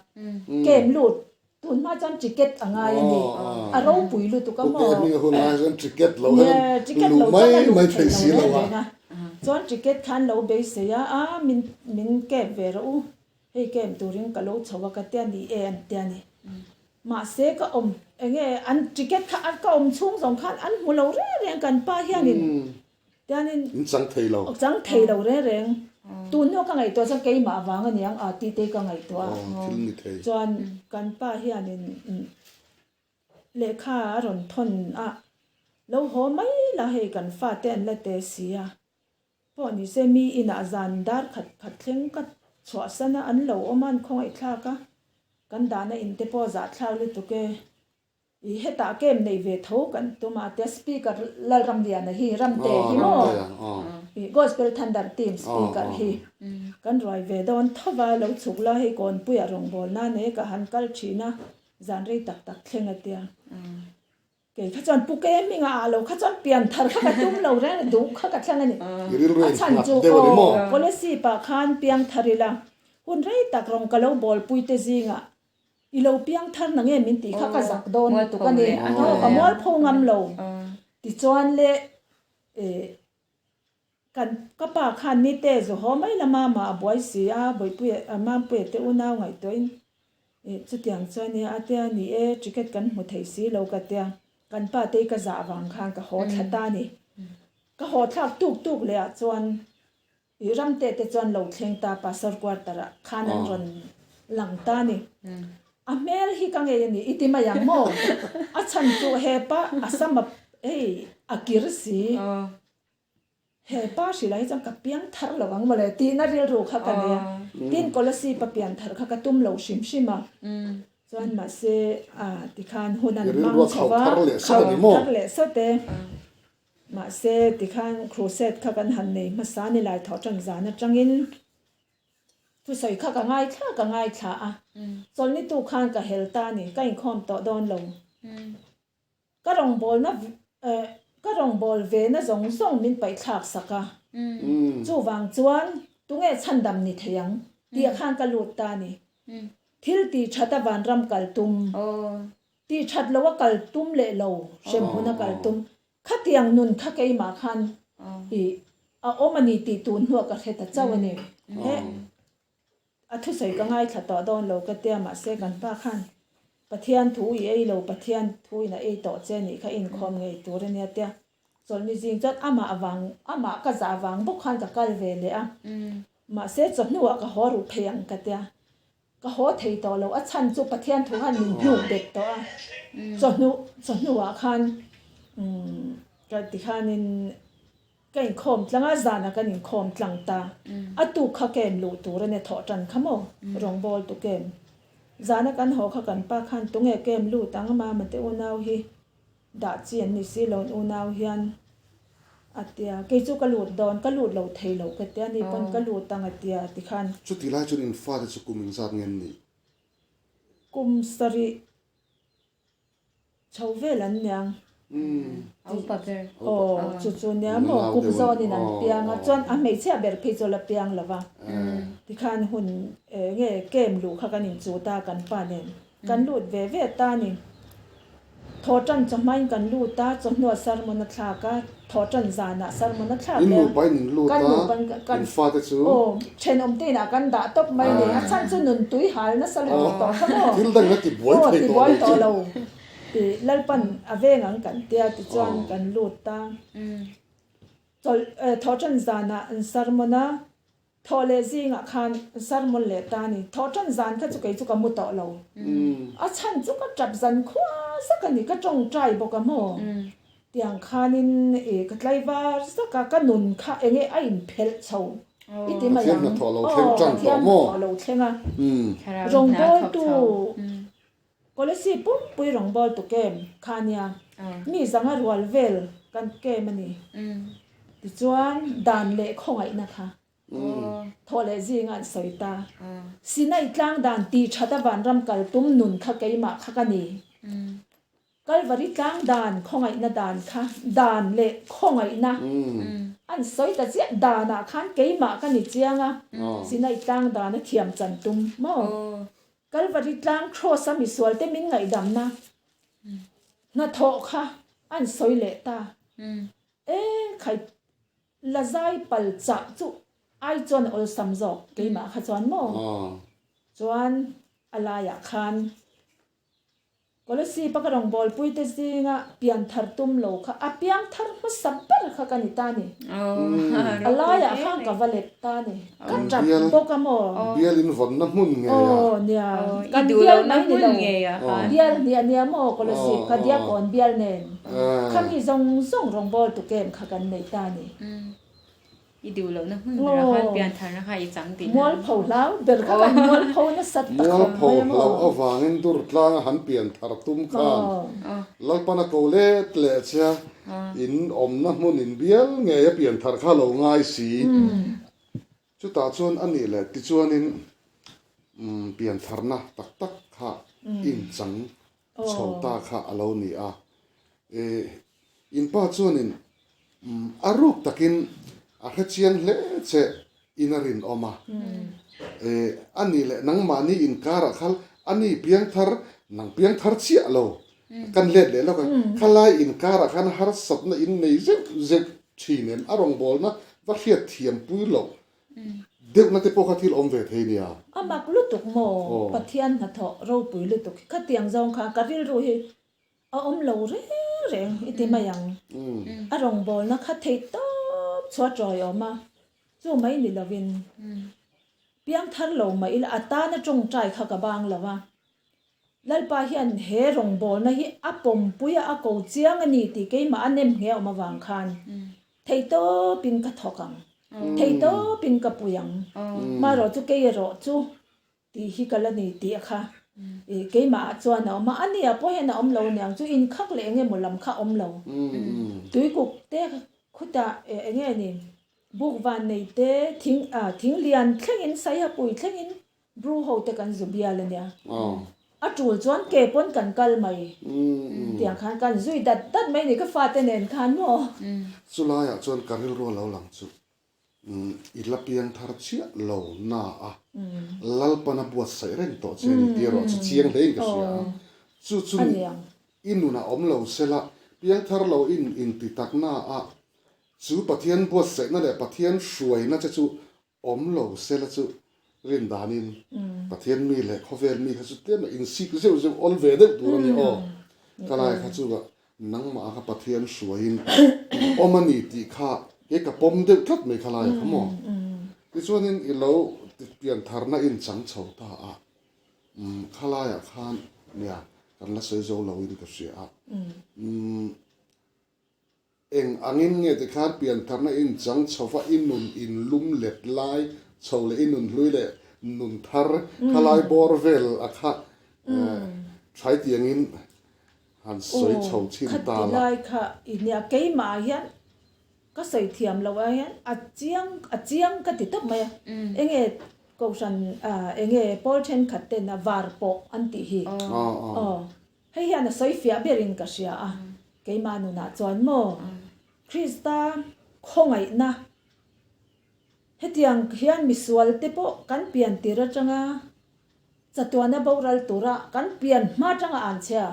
kem lut tun hma chuan ticket a ngai a ni, a ropui lutuk a maw? Upa hming a hun lai chuan ticket lo hian luh mai mai thei si lo a. Chuan ticket kha an lo beisei a, a min min kep ve rawh u. Hei kem turin ka lo chho a ka tia ni e an tia ni. Mahse ka awm enge an ticket kha ka awm chhung zawng khan an hmu lo reng reng kan pa hianin tianin In chang thei lo. Chang thei lo reng reng. Tun hnu ka ngaihtuah chuan keimah vang a niang a tih te ka ngaihtuah a. Thil ni thei. Chuan kan pa hianin lehkha a rawn thawn a lo haw mai la hei kan fate an la te si a. Pawh ni se mi inah zan dar khat khat thleng ka chhuahsan a, an lo awm a, an khawngaih thlak a, kan dahna in te pawh zahthlak lutuk e. I hetah camp nei ve tho kan tum a, tia speaker Lalramliana hi Ramte hi maw? I Gospel Thunder team speaker hi kan ruai ve dawn tho va, lo chhuk la hei Kawnpuiah rawngbâwl nan e ka han kal thin a, zan rei tak tak thleng a tia. Kei kha chuan Pu Ke hmingah ah lo kha chuan pian thar kha ka tum lo reng a, duh kha ka thlang a ni. A chhan chu aw, Kolasib ah khan piang thar ila, hun rei tak rawng ka lo bawlpui te zingah i lo piang thar na nge min tih kha ka zak dawn lutuk a ni. Aw, ka mualpho ngam lo. Tichuan le eh Kan ka pa khan nite zu haw mai la mama a buai si a, Bawihpuia Mampuia te unau ngaihtuahin ih chutiang chuan nia a tia ni e ticket kan hmu thei si lo ka tia, kan pa te hi ka zah vang khan ka haw thla ta ni. Ka haw thlak tuk tuk leh ah chuan ih Ramte te chuan lo thleng ta Pastor quarter ah khan an rawn lang ta ni. A hmel hi ka ngei a ni i ti mai ang maw? A chhan chu hepa a sam a hei a kir si. He pa hrilh ah hi chuan ka piang thar lo ang mawle tihna rilru kha ka nei a, tin Kolasib a pian thar kha ka tum lo hrim hrim a, chuan mahse a tikhan hun an hmang chho va, khau thar leh sawt e, mahse tikhan crusade kha kan han nei hmasa ni lai thawh tan zan atangin. Thusawi kha ka ngaithla ka ngaithla a, chawlhni tu khan ka hel ta a ni, ka inkhawm tawh dawn lo. Ka rawngbawlna ka rawngbâwl vena zawng zawng min paihthlâk sak a, chuvang chuan tunge chhandam ni thei ang tih khan ka lut ta a ni. Thil tih that a vanram kal tum, tih that loh a kal tum leh lo hremhmun a kal tum, khatiang nun kha keimah khan i a awm a ni tih tun hnuah ka hre ta chauh a ni. He A thusawi ka ngaithla tawh dawn lo ka tia mahse kan pa khan Pathian thu i ei lo Pathian thu in a ei tawh che nih kha inkhawm ngei tur a nia tia chawlhni zing chuan amah avang amah ka zah vang bawk khan ka kal ve leh a mahse chawhnuah ka haw ruh phei ang ka tia ka haw thei tawh lo a chhan chu Pathian thu khan min hnuk bet tawh a chawhnu chawhnuah khan umm ka ti khanin Ka inkhawm tlang a, zanah kan inkhawm tlang ta. A tuk kha kem luh tur a nia thawh tan kha maw? Rawngbâwl tu kem. Zana kan haw kha kan pa khan tunge kem lut ang mama te unau hi dah chi an ni si lo an unau hian a tia. Kei chu ka lut dawn, ka lut lo thei lo ka tia, ni pawn ka lut ang a tia tikhan. Chuti lai chuan in fate chu kum engzat nge an nih? Kum sarih. Chho vel an niang. A upa ber. Aw, chu chu nia maw, kum zawnin an piang a, chuan a hmeichhia ber phei chu la piang lo va. Tikhan hun nge camp luh kha kan inchut a, kan pa nen kan lut ve ve ta a ni. Thawhtan chawhmain kan lut a, chawhnuah sermon a thlak a, thawhtan zanah sermon a thlak leh a. In nupain in lut a, in fate chu. Aw, thenawm te inah kan dah tawp mai ni. A chhan chu nun tui hal nasa lutuk tawh kha maw. Thil dang la ti buai thei tawh lo chu. Aw, ti buai tawh lo. Tih Lalpan a veng ang kan tia tichuan kan lut ta. Chawlh, thawhtan zanah an sermon a. Thawh leh zingah khan sermon leh ta a ni. Thawh tan zan kha chu kei chu ka mu tawh lo. A chhan chu ka tap zan khua zak a ni, ka tawngtai bawk a maw? Tiang khanin i ka tlaivar zak a, ka nun kha eng nge a inphelh chho i ti mai ang. Aw, Pathian hnathawh lo thleng a. Rawngbawltu Policy pumpui rawngbawltu kem kha nia, mi zanga rual vel kan kem a ni. Tichuan, dan leh khawngaihna kha thawh leh zinga an sawi ta. Sinai tlang dan tih that a vanram kal tum nun kha keimah kha ka ni. Kalvari tlang dan khawngaihna dan kha dan leh khawngaihna an sawi ta chiah. Danah khan keimah ka ni chiang a, Sinai tlang dan a thiam chan tum maw? Kalvari tlang Kraws a misualte min ngaihdamna hnathawh kha an sawi leh ta. E khai la zai pal chah chu ai chuan a awlsam zawk keimah kha chuan maw? Chuan a laiah khan Kolosip a ka rawngbawlpui te zinga pian thar tum lo kha a piang thar hmasa ber kha ka ni ta ni. A laiah khan ka va let ta ni. Ka tap bawk a maw? Bial in vawnna hmun ngei a. Aw nia. Kan bial mai ni lo. Bial hnih a nia maw Kolosip kha Diakawn bial nen. Khami zawng zawng rawngbawltu kem kha kan nei ta ni. I duh lohna hmun berah khan pian tharna kha i chang tihna. Mualpho hlau ber kha kan mualpho nasat tak khawp mai a maw. Mualpho hlau avangin dur tlanga han pian thar tum khan Lalpana ko let leh che a, in awmna hmun in bial ngei a pian thar kha lo ngai si. Chutah chuan a nih leh tichuanin pian tharna tak tak kha inchang chho ta kha a lo ni a. In pa chuanin a ruk takin a hre chiang hle che in a rinawm a. A nih leh nangmahni inkarah kha a ni piangthar, nang piangthar chiah lo kan let leh lawk a, khalai inkarah khan harsatna in nei zeuh zeuh thin em? A rawngbawlna va hriat thiampui loh Deuhna te pawh kha thil awm ve thei nia. A mak lutuk maw? Pathian hnathawh ropui lutuk hi khatiang zawng kha ka rilru hi a awm lo reng reng i ti mai ang. A rawngbawlna kha theih tawp chhuah a tawiawm a, chu mai ni lovin piangthar lo mah ila a tana tawngtai kha ka bang lo a. Lalpa hian he rawngbawlna hi a pawmpui a, a ko chiang a ni tih keimah a nem nghe awm avang khan Theihtawpin ka thawk ang, theihtawpin ka pui ang, marawh chu kei erawh chu tih hi ka la ni tih a kha ih keimah ah chuan a awm a, a nia pawh hian a awm lo aniang chu inkhak leh eng emaw lam kha a awm lo, tuikuk te khutah eng nge ni. Buk van nei te, thing ah thing lian thlengin Saihapui thlengin Bru ho te kan zu bial a nia. A tul chuan ke pawn kan kal mai. Tiang khan kan zui dat dat mai ni ka fate nen khan maw. Chulaiah chuan ka rilru a lo lang chu i la piang thar chiah lo na a, Lalpan a buatsaih reng tawh che a ni tih erawh chu chiang hlein ka hria a. Chu chu i nunah awm lo sela, piang thar lo in inti tak na a, chu Pathian buatsaihna leh Pathian hruaina che chu Awm lo sela chu rin danin Pathian mi leh khawvel mi kha chu tlem a insik zeuh zeuh awl ve deuh tur a ni aw. Ka lai kha chu nangmah kha Pathian hruaiin awm a ni tih kha kei ka pawm deuh tlat mai kha lai kha maw. Tichuanin i lo pian tharna in chang chho ta a, kha laiah khan nia kan la sawi zo loin ka hria a. Eng angin nge tikhan piantharna in chang chhova i nun in lum let lai chho leh i nun hlui leh nun thar khalai bawr vel a kha thlai tiangin han sawi chho chhin ta la. Khati lai kha i nia keimah ah hian ka sawi thiam loh ah hian a chiang a chiang ka ti tawp mai a enge kohhran enge pawl thenkhat ten a var pawh an tih hi aw. Hei hian a sawi fiah berin ka hria a, keimah nunah chuan maw Krista khawngaihna hetiang hian misual te pawh kan pian tir atanga chatuana boral tura kan pian hma atanga anchhia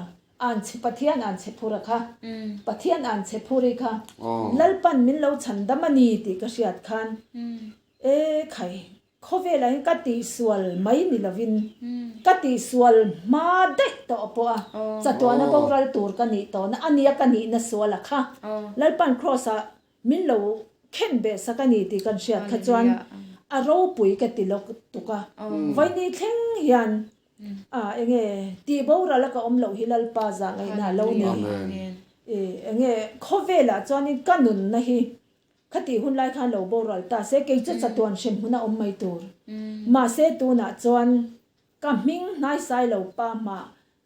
anchhe Pathian anchhe phura kha Pathian anchhe phuri kha Lalpan min lo chhandam a ni tih ka hriat khan e khai Khawvelah hian ka tihsual mai ni lovin ka tihsual hma daih tawh pawh a, chatuana boral tur ka nih tawhna a nia ka nihna sual a kha. Lalpan Kraws ah min lo khen beh sak a ni tih kan hriat kha chuan a ropui ka ti lawk tuk a. Vawiini thleng hian a enge tih boral a ka awm loh hi Lalpa zah ngaihna a lo ni. Enge khawvelah chuanin ka nunna hi Khatih hun lai khan lo boral ta se, kei chu chatuan hrem hmun a awm mai tur. Mahse tunah chuan ka hming hnaisai lo pa hma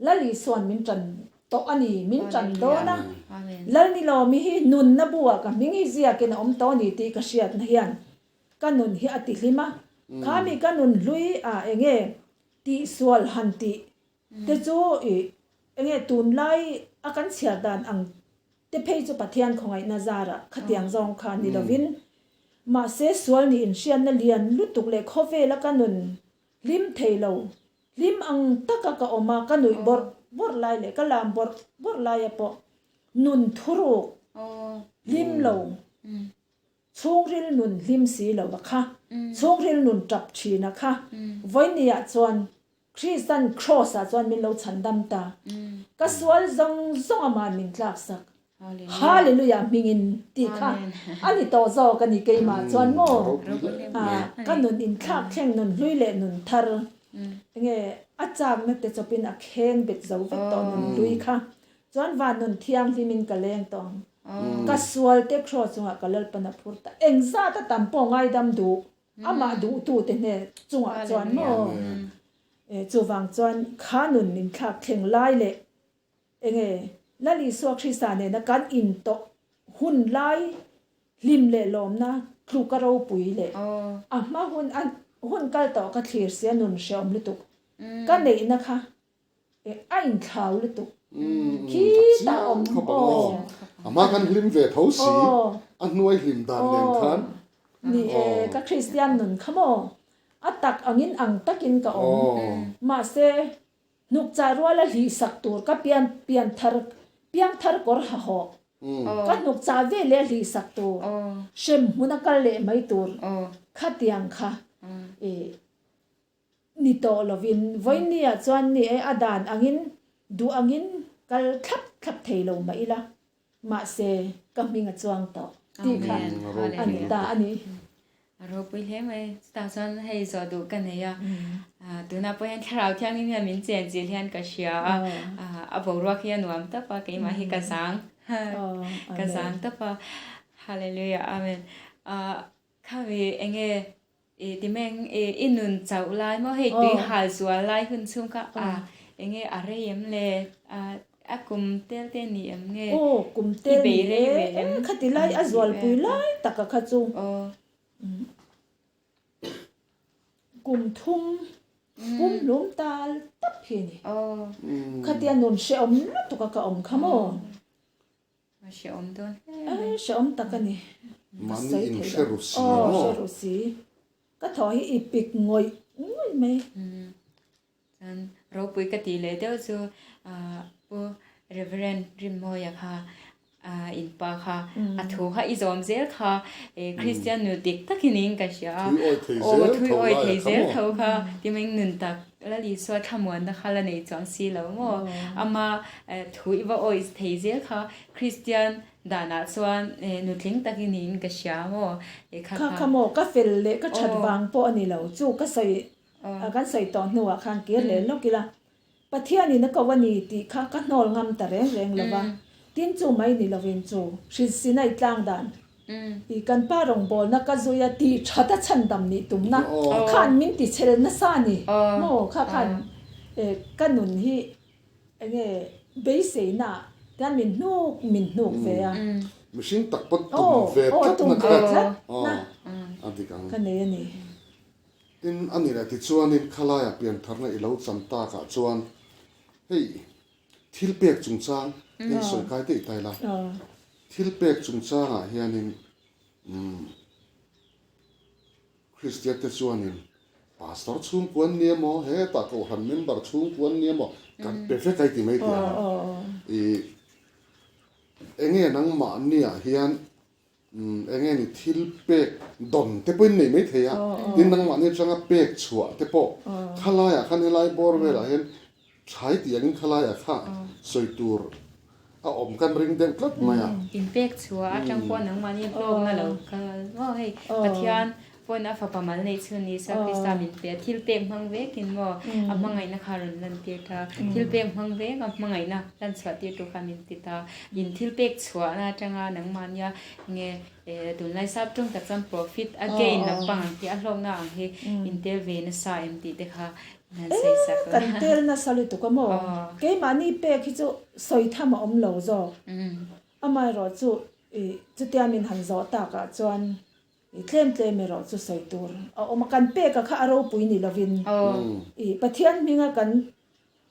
Lal Isuan min tan tawh a ni, min tan dawn a. Lal Nilawmi hi nunna buah ka hming hi ziakin a awm tawh a ni tih ka hriatna hian ka nun hi a ti hlim a. Kha mi ka nun hlui a enge tihsual han tih te chu i enge tunlai a kan chhiar dan ang te phei chu Pathian khawngaihna zarah khatiang zawng kha ni lovin mahse sual nih inhriatna lian lutuk leh khawvela ka nun hlim thei lo hlim ang taka ka awm a ka nuih bawrh bawrh lai leh ka lam bawrh bawrh laia pawh nun thuruk hlim lo Chhungril nun hlim si lo a kha, chhungril nun tap thin a kha, vawinia chuan Kristan Kraws ah chuan min lo chhandam ta. Ka sual zawng zawng ama'n min tlak sak. Hallelujah hmingin tih kha a ni tawh zawk a ni keimah chuan maw? Ka nun inthlak thleng nun hlui leh nun thar enge a chakna te chawpin a kheng bet zo vek tawh nun hlui kha. Chuan van nun thianghlimin ka leng tawh ang. Ka sual te kraw chungah ka Lalpan a phur ta. Engzat a tam pawh ngaidam duh, amah duhtute hne chungah chuan maw? Chuvang chuan kha nun min thlak thleng lai leh enge Lal Isua Krista nena kan intawh hun lai hlim leh lawmna tluka ropui leh a hma hun a hun kal tawh ka thlir sia nun hreawm lutuk ka neihna kha A inthlau lutuk khitah a awm aw. A hma khan hlim ve tho si, a hnuai hlim dan nen khan. Ni e, ka Kristian nun kha maw? A tak angin ang takin ka awm. Mahse, hnukchah ruala hlihsak tur ka pian pian thar piang thar kawr ha hawh. Ka hnukchah ve leh hlihsak tur, hrem hmuna kal leh mai tur khatiang kha i Ni tawh lovin, vawinia chuan ni e a dan angin duh angin kal thlap thlap thei lo mah ila, mahse ka hming a chuang tawh tih kha a ni ta a ni. A ropui hle mai, chutah chuan hei zawh duh ka nei a, tunah pawh hian thlarau thianghlim hian min chen chilh hian ka hria a, a boruak hi a nuam tawp a, keimah hi ka zang, ka zang tawp a, Hallelujah Amen. Khawi enge I ti meng i i nun chauh lai maw hei tui hal zual lai hun chhung kha a enge a rei em le a. A kum tel te ni em nge? Aw, kum tel ni e, khati lai a zualpui lai taka kha chu. Kum thum pum hlum tal tap hi a ni. Khatia nun hrehawm lutuk a ka awm kha maw? A hrehawm dawn hle mai. A hrehawm tak a ni. Mahni in hre ru si maw? Aw, hre ru si. Ka thaw hi i pik ngawih ngawih mai. Chuan ropui ka tih leh deuh chu Pu Reverend Rinmawia kha in pa kha a thu kha i zawm zel kha Kristian nu dik takin in ka hria a, aw thui awi thei zel tho kha ti mai nun tak Lal Isua thlamuanna kha la nei chuang si lo maw? Ama thu i va awi thei zel kha Kristian danah chuan nutling takin in ka hria maw? Kha kha maw ka fel leh ka that vang pawh a ni lo chu ka sawi A kan sawi tawh hnuah khan kir leh lawk ila, Pathianin a ko a ni tih kha ka hnawl ngam ta reng reng lo va, tin chu mai ni lovin chu hrilhsinai tlang dan i kan pa rawngbawlna ka zui a tih that a chhandam nih tumna khan min ti chhel nasa a ni maw? Kha khan ka nun hi enge beiseina tian min hnuk min hnuk ve a. Mihring tak pawn tum ve tlatna kha a dik ang. Ka nei a ni. Tin, a ni leh tichuanin khalaiah piantharna i lo chan takah chuan hei thil pek chungchang hei sawi kai daih ta ila, thil pek chungchangah hianin umm Kristian te chuanin Pastor chhungkua an ni emaw hetah Kohhran member chhungkua an ni emaw kan pe vek a i ti mai tih ang. I enge nangmahniah hian Eng nge ni thil pek dawn te pawhin nei mai thei a, tin nangmahni atanga pek chhuah te pawh khalaiah khan helai bawr velah hian thlai tih angin khalaiah kha sawi tur a awm kan ring deuh tlat mai a. In pek chhuah atang pawh nangmahni hlawkna lo kal maw hei Pathian pawn a fapa mal neih chhun ni Isua Krista min pe a, thil pek hmang vekin maw a hmangaihna kha rawn lan tir ta, thil pek hmang vek a hmangaihna lan chhuah tir tur kha min ti ta, in thil pek chhuahna atanga nangmahnia nge tunlai sap tawng tak chuan profit a gain lampang ang hi a hlawkna ang hi in tel ve nasa em tih te kha han sawi sak la. Kan tel nasa lutuk a maw? Keimahni pek hi chu sawi tham a awm lo zawk. Amaherawhchu chutia min han zawh takah chuan I tlem tlem erawh chu sawi tur a awm a, kan pek a kha a ropui ni lovin i Pathian hminga kan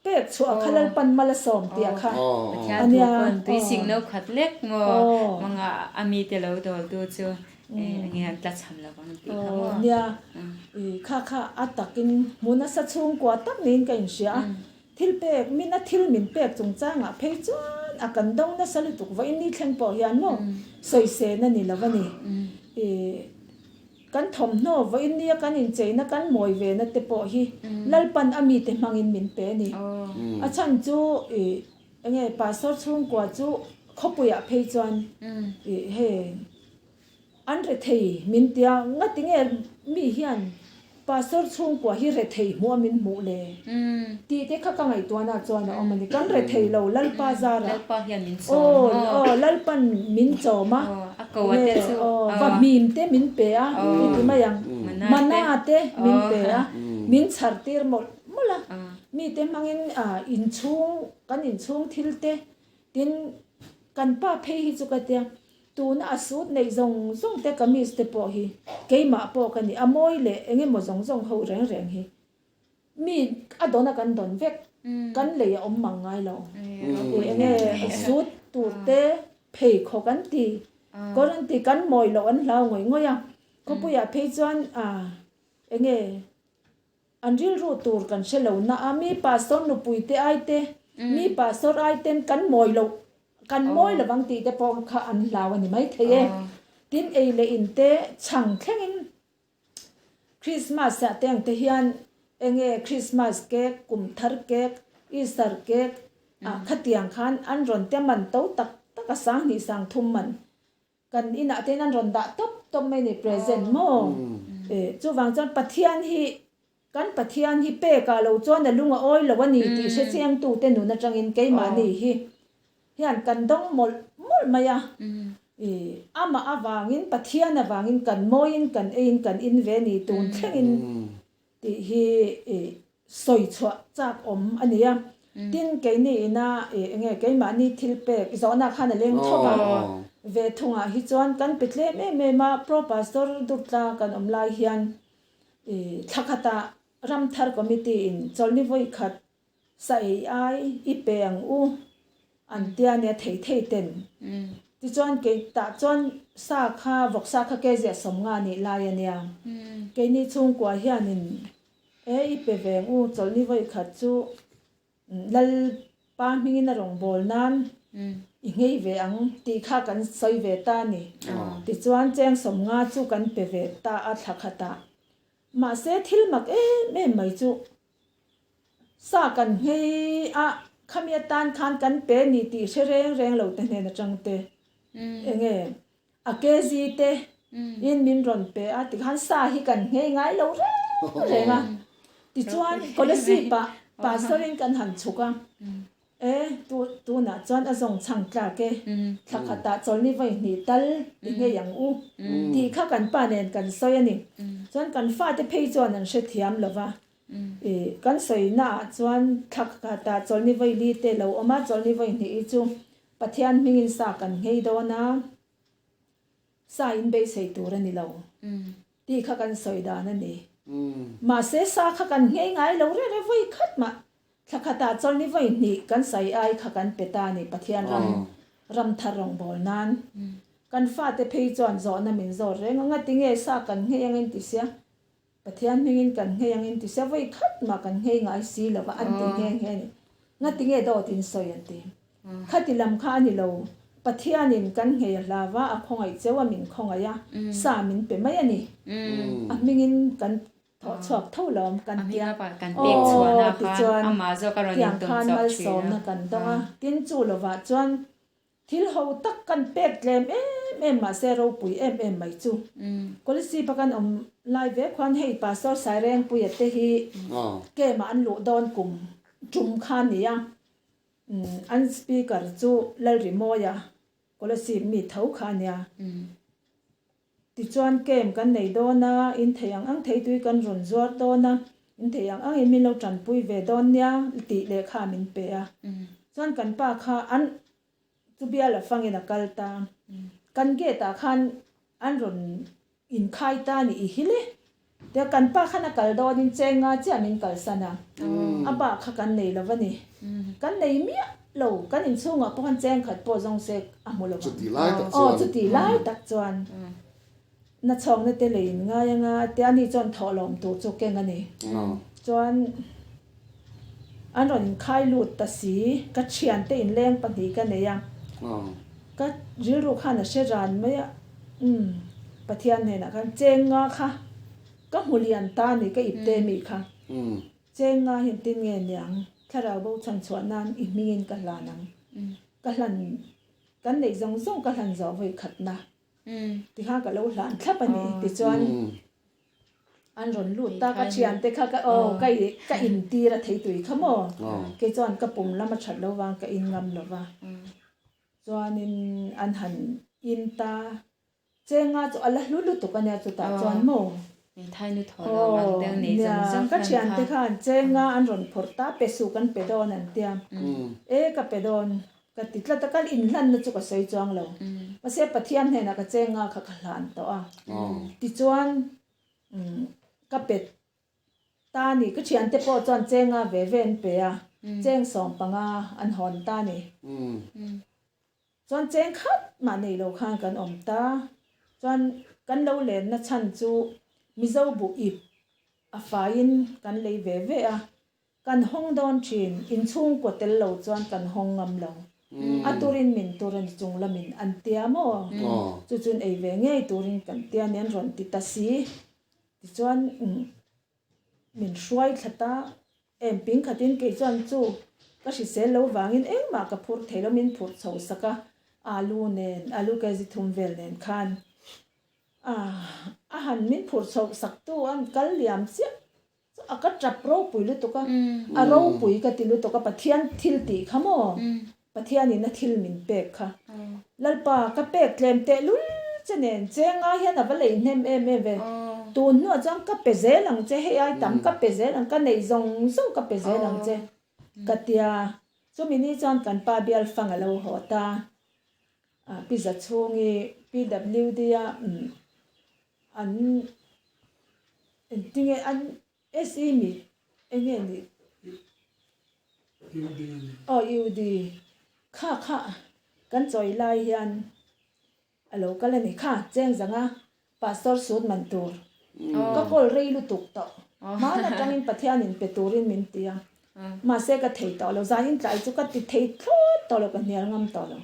pek chhuah a kha Lalpan mal a sawm tih a kha Pathian thu pawn tui sing no khat lek maw manga a mite lo dawl tu chu enge an tla cham lo ang tih kha maw. Nia i kha kha a takin hmu nasa chhungkua tak niin ka inhria a, Thil pek, mina thil min pek chungchangah phei chuan a kan do nasa lutuk vawiin ni thleng pawh hian maw sawisên a ni lo a ni. I kan thawmhnaw vawiin nia kan incheina kan mawi vena te pawh hi Lalpan a mite hmangin min pe a ni. A chhan chu i enge Pastor chhungkua chu khawpuiah phei chuan i hei An rethei min tia, ngati nge mi hian Pastor chhungkua hi rethei hmuh a min hmuh le? Tih te kha ka ngaihtuahna chuan a awm a ni. Kan rethei lo Lalpa zarah. Lalpa hian min chawm maw? Aw, Lalpan min chawm a. A ko a te chu. Aw, vahmim te min pe a, i ti mai ang. Mana te min pe a, min chhar tir mawlh mawlh a. Mite hmangin inchhung, kan inchhung thil te, tin kan pa phei hi chu ka tia, Tuna a sut neih zawng zawng te kamis te pawh hi keimah pawh ka ni, a mawi leh eng emaw zawng zawng ho reng reng hi mi a dawn a kan dawn vek, kan lei a awm mang ngai lo. Eng nge sut tur te pheikhawk an ti, kawr an ti, kan mawi loh an hlau ngawih ngawih a, khawpuiah phei chuan eng nge An rilru tur kan hre lo na a, mi pastor nupui te ai te, mi pastor ai ten kan mawi loh, kan mawi lo vang tih te pawh kha an hlau a ni maithei e. Tin ei leh in te chhang thlengin Christmas ah te ang te hian enge Christmas cake, kum thar cake, Easter cake ah khatiang khan an rawn te man to tak tak a 2000 3000 man Kan inah te hian an rawn dah tawp tawp mai ni present maw? E, chuvang chuan Pathian hi, kan Pathian hi pekah lo chuan a lung a awi lo a ni tih hre chiangtute nun atangin keimahni hi hian kan dawng mawlh mawlh mai a. E, amah avangin, Pathian avangin kan mawiin kan eiin kan in ve ni tun thlengin tih hi e sawi chhuah chak awm a ni a. Tin, keini ina ih enge keimahni thil pek zawhna khan a leng thawk a, ve thungah hi chuan kan pe tlem em em a, Pro Pastor Durtla kan awm lai hian ih thla khatah Ramthar Committee in chawlhni vawi khat sa ei ai i pe ang u an tia nia thei thei ten. Tichuan kei tah chuan sa kha vawksa kha kg 50 nih lai a nia. Keini chhungkua hianin E i pe ve ang u, chawlhni vawi khat chu Lalpa hmingin a rawn bawl nan i nghei ve ang tih kha kan sawi ve ta a ni. Tichuan cheng 50 chu kan pe ve ta a thla khatah. Mahse thil mak em em mai chu sa kan nghei a, khami atan khan kan pe ni tih hre reng reng lo te hnen atang te enge A kg te in min rawn pe a tikhan sa hi kan nghei ngai lo reng reng a. Tichuan Kolasib ah Pastor in kan han chhuk a, e tunah chuan a zawng chhang tlak e, thla khatah chawlhni vawi hnih tal i nghei ang u tih kha kan pa nen kan sawi a ni. Chuan kan fate phei chuan an hrethiam lo va, i kan sawina ah chuan thla khatah chawlhni vawi li te lo awm a, chawlhni vawi hnih hi chu Pathian hmingin sa kan nghei dawn a, sa in beisei tur a ni lo tih kha kan sawi dan a ni. Mahse sa kha kan nghei ngai lo reng reng vawi khat mah thla khatah chawlhni vawi hnih kan sawi ai kha kan pe ta a ni Pathian ram ram thar rawngbâwl nan. Kan fate phei chuan zawhna min zawt reng a, ngatinge sa kan nghei angin ti sia Pathian hmingin kan nghei angin ti sia vawi khat mah kan nghei ngai si lo va an ti nghe nghe a ni. Ngatinge dawt in sawi an ti. Khati lam kha a ni lo. Pathianin kan nghei a hlau va, a khawngaih cheu a min khawngaih a, sa min pe mai a ni. A hmingin kan thawh chhuak tho lawm kan tia. Aw tichuan tiang khan malsawmna kan dawng a, tin chu lovah chuan Thil ho tak kan pek tlem em em mahse ropui em em mai chu. Kolasib a kan awm lai ve khuan hei Pastor Sairengpuia te hi camp ah an luh dawn kum tum kha a ni a, an speaker chu Lalrimawia Kolasib mi tho kha a nia. Tichuan camp kan nei dawn a, in thei ang ang thei tui kan rawn zuar dawn a, in thei ang angin min lo tanpui ve dawn nia tih lehkha min pe a. Chuan kan pa kha an chu bial a fangin a kal ta. Kan gate ah khan an rawn inkhai ta a nih i hi le. Tia kan pa khan a kal dawnin cheng nga chiah min kalsan a, a bak kha kan nei lo va ni. Kan nei miah lo, kan inchhungah pawh khan cheng khat pawh zawng se a hmu lo vang. Chuti lai tak chuan. Aw, chuti lai tak chuan. Na chhawkna te lei in ngai anga tia ani chuan thawhlawm tur chu keng a ni. Chuan an rawn inkhai lut ta si, ka thiante inleng pahnih ka nei a, ka rilru khan a hre ran mai a, umm Pathian hnenah khan cheng nga kha ka hmu lian ta a ni ka ipte mi kha, cheng nga hi engtin nge niang, thlarau bo chhan chhuah nan i hmingin ka hlan ang, ka hlan kan neih zawng zawng ka hlan zawh vawi khatna tikhan ka lo hlan thlap a ni tichuan. An rawn lut ta, ka thiante kha ka aw ka i ka intir a thei tui kha maw? Kei chuan ka pum lam a that lo vang ka in ngam lo va. Chuanin an han in ta, chenga chu a la hlu lutuk a nia chutah chuan maw? Aw nia, ka thiante khan chenga an rawn phawrh ta, pe suh kan pe dawn an tia. E ka pe dawn. Ka ti tlat a, ka inhlanna chu ka sawi chuang lo. Mahse Pathian hnenah ka chenga kha ka hlan tawh a. Tichuan ka pe ta a ni. Ka thiante pawh chuan chenga ve ve an pe a, cheng 15 an hawn ta a ni. Chuan cheng khat mah nei lo khan kan awm ta. Chuan kan lo lenna chhan chu Mizo buh ip a faiin kan lei ve ve a. Kan hawng dawn thin, inchhungkaw tel lo chuan kan hawng ngam lo. A turin min tur a ni chung lamin an tia maw? Chu chuan ei ve ngei turin kan tia nen rawn ti ta si. Tichuan min hruai thla ta em ping khatin kei chuan chu ka hrisel lo vangin engmah ka phur thei lo min phurh chho sak a, alu nen, alu kg thum vel nen khan a han min phurh chho sak tu an kal liam chiah. A ka tap ropui lutuk a, a ropui ka ti lutuk a, Pathian thil tih kha maw? Pathianin a thil min pek kha. Lalpa, ka pek tlem teh lul che nen, chenga hian a va lei hnem em em ve. Tun hnuah chuan ka pe zel ang che, hei ai tam ka pe zel ang, ka neih zawng zawng ka pe zel ang che. Ka tia, chumi ni chuan kan pa bial fang a lo haw ta. Pi Zachhungi PWD a an engtinge an SE mi enge nih? UD a ni. Aw UD kha kha kan chawi lai hian A lo kal a ni kha, cheng zanga Pastor sut man tur ka kawl rei lutuk tawh. Hmaan atangin Pathianin pe turin min ti a, mahse ka thei tawh lo. Zan intlai chu ka ti thei thlawt tawh lo, ka hnial ngam tawh lo.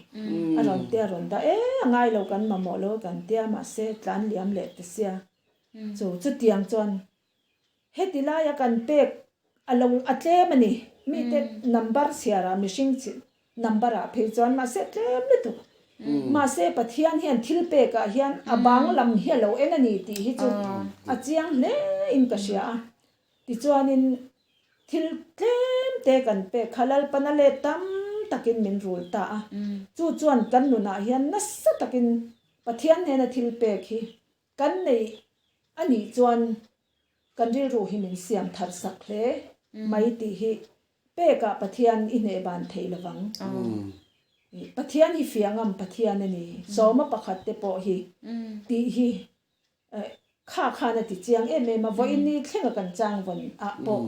A rawn tia a rawn dah, e a ngai lo kan mamawh lo kan tia, mahse tlan liam leh ta sia. Chu chutiang chuan Heti laia kan pek a lo a tlem a ni. Mite number chhiarah mihring number ah phei chuan mahse a tlem lutuk. Mahse Pathian hian thil pekah hian a bang lam hi a lo en a ni tih hi chu a chiang hle in ka hria a. Tichuanin thil tlem te kan pek kha Lalpana let tam takin min rul ta a. Chu chuan kan nunah hian nasa takin Pathian hnena thil pek hi Kan neih a nih chuan kan rilru hi min siam thar sak hle mai tih hi pekah Pathian i hneh ban thei lovang. Pathian hi fiangam Pathian a ni, sawma pakhat te pawh hi tih hi kha khan a ti chiang em em a, vawiin ni thlenga kan chang vawn ah pawh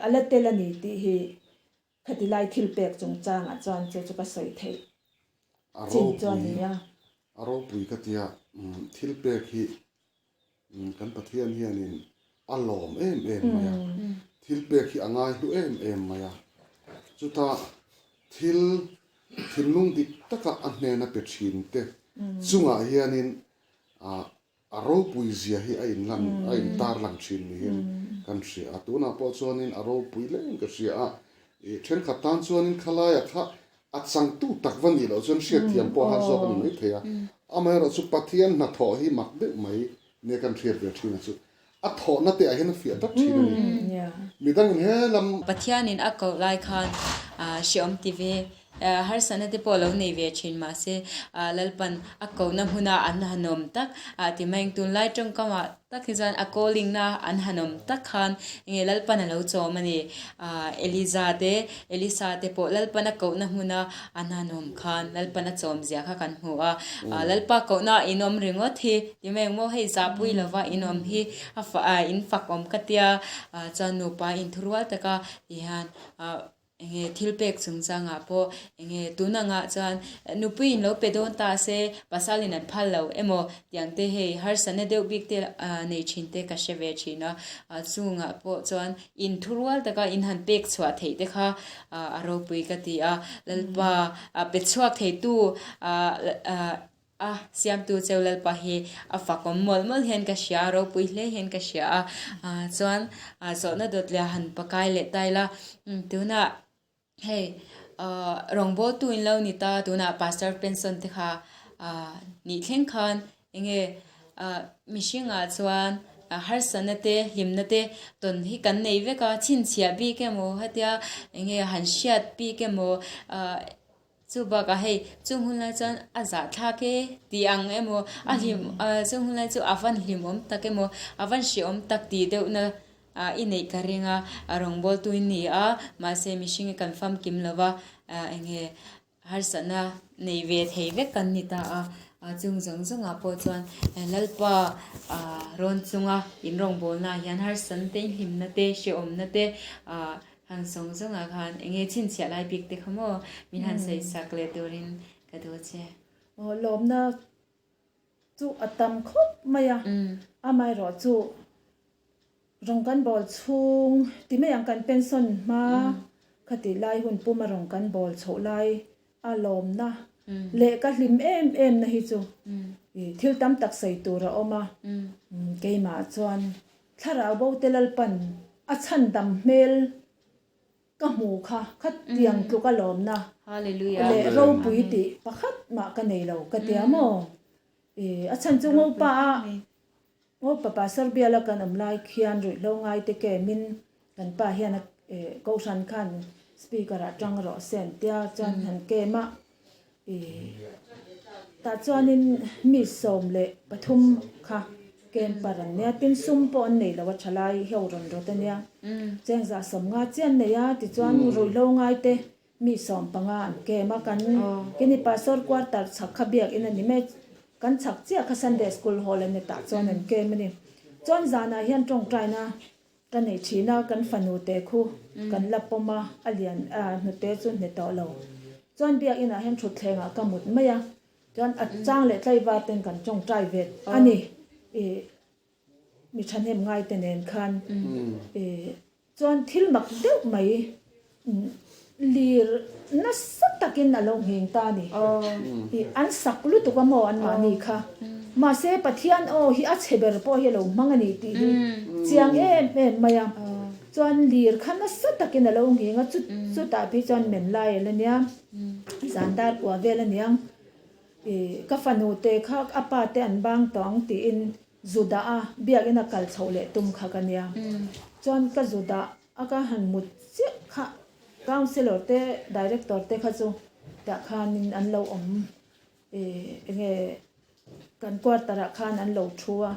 a la tel a ni tih hi khati lai thil pek chungchangah chuan chu chu ka sawi theih chin chu a ni a. A ropui ka tia thil pek hi kan Pathian hianin a lawm em em mai a, thil pek hi a ngai hlu em em mai a, chuta thil thinlung dik taka a hnena pe thin te chungah hianin A ropui zia hi a inlan, a intar lang thin niin kan hria a. Tunah pawh chuanin a ropui leng ka hria a. Ih, thenkhat tan chuanin khalaiah kha a changtu tak va nih loh chuan hriatthiam pawh a har zawk a ni maithei a. Amaherawh chu Pathian hnathawh hi mak deuh mai nia kan hriat ve thin a chu. A thawhna te ah hian a fiah tlat thin a ni. Midangin he lam. Pathianin a koh lai khan hreawm ti ve, harsatna te pawh lo nei ve thin mahse Lalpan a kohna hmuna an han awm tak ti mai ang. Tunlai tawngkamah tak hi chuan a calling na an han awm tak khan enge Lalpan a lo chawm a ni. Eliza te, Elisa te pawh Lalpan a kohna hmuna an han awm khan Lalpan a chawm zia kha kan hmu a. Lalpa kohna in awm ringawt hi ti mai ang maw hei zahpui lova in awm hi a in fak awm ka tia chuan nupa inthurual taka ti hian enge thil pek chungchangah pawh enge tun angah chuan nupui in lo pe dawn ta se pasal in an phal lo emaw tiang te hei harsatna deuh bik te nei thin te ka hre ve thin a chungah pawh chuan inthurual taka in han pek chhuah theih te kha a ropui ka ti a Lalpa pe chhuak theitu A siamtu cheu Lalpa hi a fakawm mawlh mawlh hian ka hria a, ropui hle hian ka hria a. Chuan zawhna dawt leh han pakai leh ta ila, tunah hei rawngbawltu in lo ni ta, tunah Pastor Penson te kha nih thleng khan enge mihringah chuan harsatna te hlimna te tawn hi kan nei vek a, chhinchhiah bik emaw hetia enge han hriat bik emaw Chu bakah hei chung hun lai chuan a zahthlak e tih ang emaw a hlim chung hun lai chu a van hlimawm tak emaw a van hrehawm tak tih deuhna i neih ka ring a, a rawngbawltu i ni a mahse mihring hi kan famkim lo va eng nge harsatna nei ve thei vek kan ni ta a chung zawng zawngah pawh chuan Lalpa rawn chunga in rawngbawlnaah hian harsatna te hlimna te hrehawmna te Han sawng zawngah khan eng nge chhinchhiah lai bik te kha maw min han sawi sak leh turin ka duh che. Aw lawmna chu a tam khawp mai a, amaherawh chu rawng kan bawl chhung ti mai ang kan pension hma khati lai hun puma rawng kan bawl chhoh lai a lawmna leh ka hlim em em na hi chu thil tam tak sawi tur a awm a, keimah chuan Thlarau bo te Lalpan a chhandam hmel ka hmu kha khatiang tluk a lawmna leh ropui tih pakhat mah ka nei lo ka tia maw? A chhan chu Ngopa a Ngopa Pastor biala kan awm lai khian ruihhlo ngai te kemin kan pa hian a Kohhran khan speaker ah tang rawh se an tia chuan han kem a Tah chuanin mi 13 kha. Camper an nia, tin sum pawh an nei lo a thalai ho rawn rawt a nia. Chengzah 50 chiah an nei a, tichuan ruihhlo ngaite mi 15 an camp a, kan kini Pastor quarter chhak kha biakin a ni mai, kan chhak chiah kha Sunday school hall a ni tah chuan an camp a ni. Chuan zanah hian tawngtaina Ka nei thin a, kan fanu te khu kan la pawm a, a lian a hnute chu hne tawh lo. Chuan biakin ah hian thutthleng ah ka mut mai a, chuan a chang leh tlaivar ten kan tawngtai ve a ni, ih mi thahnem ngai te nen khan ih chuan thil mak deuh mai Lir nasa takin a lo ngheng ta a ni. Ih, an sak lutuk a maw anmahni kha. Mahse, Pathian aw hi a chhe ber pawh hi a lo hmang a ni tih hi chiang em em mai a. Chuan lir kha nasa takin a lo ngheng a, chutah phei chuan men lai a la nia, zan dar kua vel a niang. Ih, ka fanu te kha a pa te an bang tawh ang tiin Judah a biakin a kal chhoh leh tum kha ka nia. Chuan ka Judah A ka han mut chiah kha Councillor te Director te kha chu tah khanin an lo awm ih enge kan quarter ah khan an lo thu a,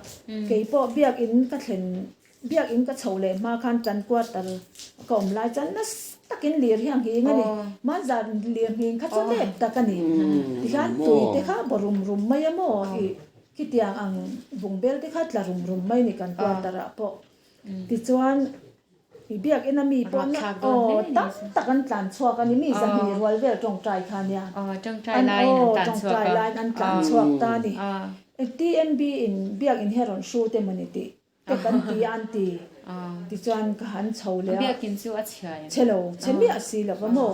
kei pawh biakin ka thlen biakin ka chho leh hma khan kan quarter ka awm lai chuan nasa takin lir hi a nghing a ni, hmanzar lir nghing kha chu nep tak a ni, tikhian tui te kha baw rum rum mai a maw ih khitiang ang bungbel te kha tla rum rum mai a ni kan quarter ah pawh. Tichuan, i biakina mi pawh na aw tam tak an tlan chhuak a ni, mi 200 rual vel tawngtai kha nia. An aw tawngtai laiin an tlan chhuak ta a ni. TMB in biakin hi a rawn hrut emaw ni tih te kan ti a an ti. Tichuan ka han chho leh a. Chhe lo, chhe miah si lo va maw.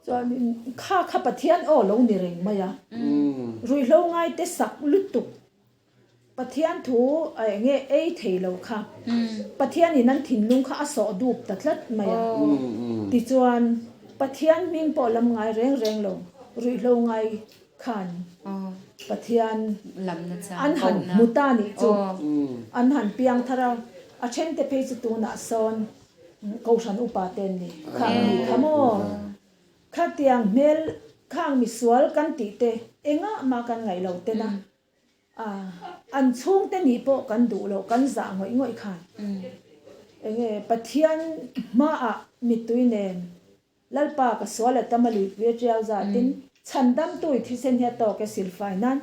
Chuanin kha kha Pathian aw lo ni reng mai a. Ruihhlo ngaite sak lutuk Pathian thu a enge ei thei lo kha Pathian in an thinlung kha a sawh dup ta tlat mai a. Tichuan Pathian hming pawh lam ngai reng reng lo ruihhlo ngai khan Pathian an han hmu ta nih chu an han piang thar a, a then te phei chu tunah sawn Kohhran upa te an ni khang a nih kha maw? Khatiang hmel khang misual kan tih te engah mah kan ngaih lo ten a, an chhungte nih pawh kan duh loh kan zah ngawih ngawih khan enge Pathian hmaah mittui nen Lalpa ka sual a tam a luipui a tiau zatin chhandamtu i thisen hi a tawk e silfai nan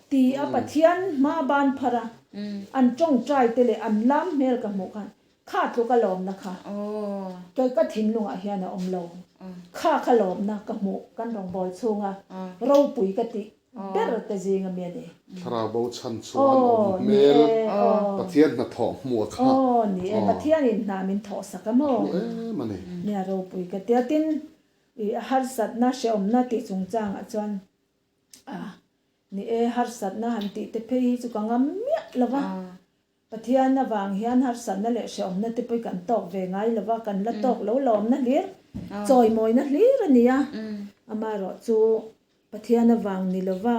ti a Pathian hma ban phar a an tawngtai te leh an lam hmel ka hmuh khan Kha tluk a lawmna kha kei ka thinlungah hian a awm lo. Kha kha lawmna ka hmuh kan rawngbâwl chhunga ropui ka tih ber te zing ami a ni. Thlarau bo chhan chu an awm hmel Pathian hnathawh hmuh a kha. Aw ni e, Pathianin hna min thawh sak a maw? A hmu em a ni. Nia ropui ka tia tin i harsatna hrehawmna tih chungchangah chuan a ni e harsatna han tih te phei hi chu ka ngam miah lo va. Pathian avang hian harsatna leh hrehawmna te pawh hi kan tawk ve ngai lo va, kan la tawk lo lawmna hlir, chawimawina hlir a ni a. Amaherawh chu Pathian avang ni lo va,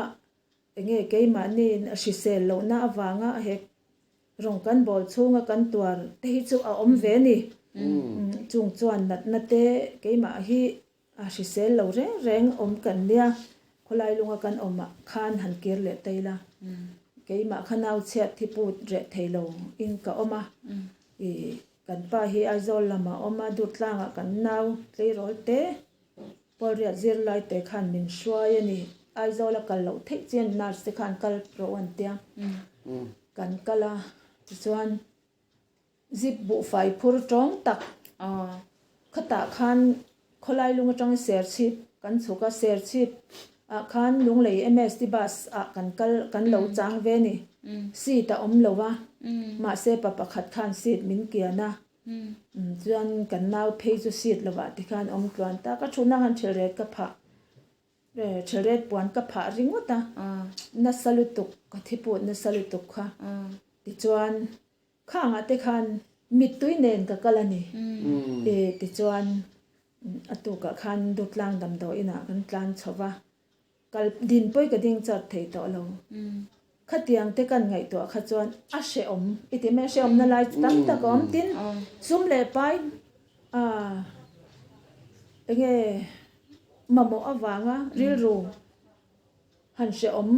enge keimahniin a hrisel lohna avanga he rawng kan bawl chhunga kan tuar te hi chu a awm ve a ni. Chung chuan natna te keimah hi A hrisel lo reng reng awm kan nia, khawlai lunga kan awm ah khan han kir leh ta ila, keimah kha nau chhiat thi put reh thei lo in ka awm a, ih kan pa hi Aizawl lamah a awm a, Durtlangah kan nau tleirawl te Pawlriat zirlai te khan min hruai a ni, Aizawl a kal loh theih chian nurse te khan kal rawh u an tia, kan kal a tichuan. Zip buhfai phur tawng tak khatah khan khawlai lung atangin Serchhip kan chhuk a, Serchhip ah khan Lunglei MST bus ah kan kal kan lo chang ve a ni. Seat a awm lo a, mahse pa pakhat khan seat min kian a, chuan kan nau phei chu seat lovah tikhan awm tluan ta, ka thutna khan thilret ka phah. Thilret puan ka phah ringawt a, nasa lutuk ka thiput nasa lutuk kha tichuan Khangah te khan mittui nen ka kal a ni. E tichuan a tukah khan Dutlang damdawi inah kan tlan chho va, kal din pawi ka ding char thei tawh lo. Khatiang te kan ngaihtuah kha chuan a hrehawm i ti mai a, hrehawmna lai chu tam tak a awm. Tin, sum leh pai ah enge mamawh avanga rilru. Han hrehawm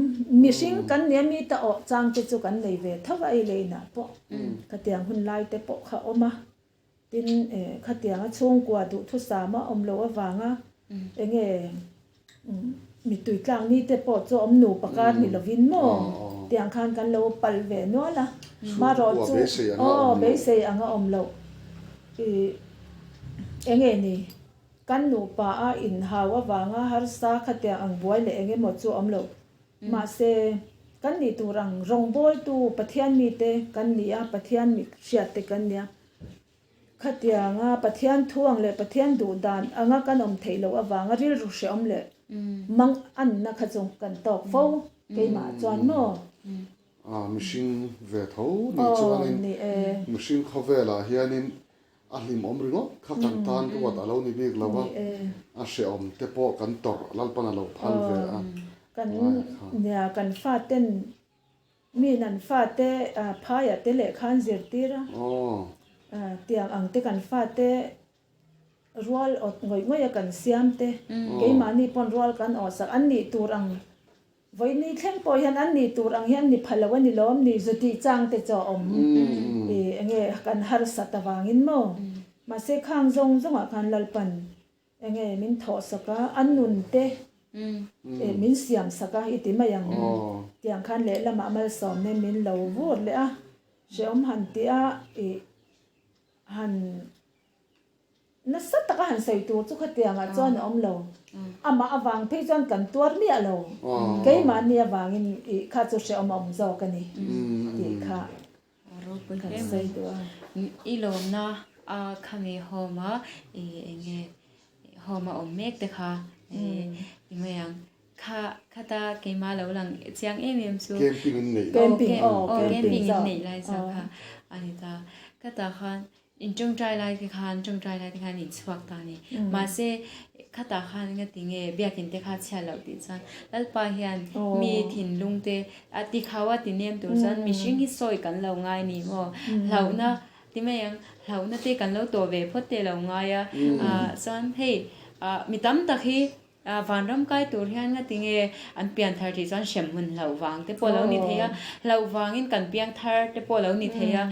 mihring kan nia mi ta awh chang te chu kan nei ve tho a ei leh inah pawh khatiang hun lai te pawh kha awm a. Tin khatianga chhungkua duhthusam a awm loh avanga enge mittui tlak ni te pawh chu a awm nupa kar ni lovin maw tiang khan kan lo pal ve nual a. Marawh chu aw beisei anga awm loh ih enge ni kan nupa a inhau avanga harsa khatiang ang buai leh enge maw chu a awm loh. Mahse kan nih tur ang rawngbawltu Pathian mite kan ni a, Pathian mit hriatte kan ni a. Khatianga Pathian thu ang leh Pathian duh dan anga kan awm theih loh avanga rilru hrehawm leh mang anna kha chu kan tawk fo keimah chuan maw? A mihring ve tho nih chuanin mihring khawvelah hianin a hlimawm ringawt kha kan tan ruat a lo ni bik lo a, a hrehawm te pawh kan tawrh Lalpan a lo phal ve a. Kan nia kan faten Mi nan fate phaiah te lehkha an zirtir a, tiang ang te kan fate rual awt ngawih ngawih a kan siam te, keimahni pawn rual kan awh sak an nih tur ang, vawiini thleng pawh hian an nih tur ang hi an ni pha lo a ni lawm ni, zu tih chang te chu a awm i enge kan harsat avangin maw, mahse khang zawng zawngah khan Lalpan Enge min thawh sak a, an nun te min siam sak a i ti mai ang. Tiang khan lehlamah malsawmna min lo vur leh a, hrehawm han tih a ih han nasa taka han sawi tur chu khatiangah chuan a awm lo. Amah avang phei chuan kan tuar miah lo. Keimahni avangin ih kha chu hrehawm a awm zawk a ni tih kha. Ropui hle mai. I lawmna a khami home a i enge home a awm mek te kha i mai ang. Kha khata keimah lo lang chiang em em chu. Camping in neih. Camping aw camping in neih lai zawk kha a ni ta. Khatah khan In tawngtai lai te khan tawngtai lai te khan in chhuak ta a ni. Mahse, khatah khan nga ti nge biakin te kha chhiat loh tih chuan Lalpa hian mi thinlung te a ti khau a ti nem tur chuan mihring hi sawi kan lo ngai ni maw? Hlauhna ti mai ang, hlauhna te kan lo tawh ve phawt te lo ngai a. Chuan hei mi tam tak hi Vanram kai tur hian nga tinge an pian thar tih chuan hremhmun hlauh vang te pawh a lo ni thei a, hlauh vangin kan piang thar te pawh a lo ni thei a,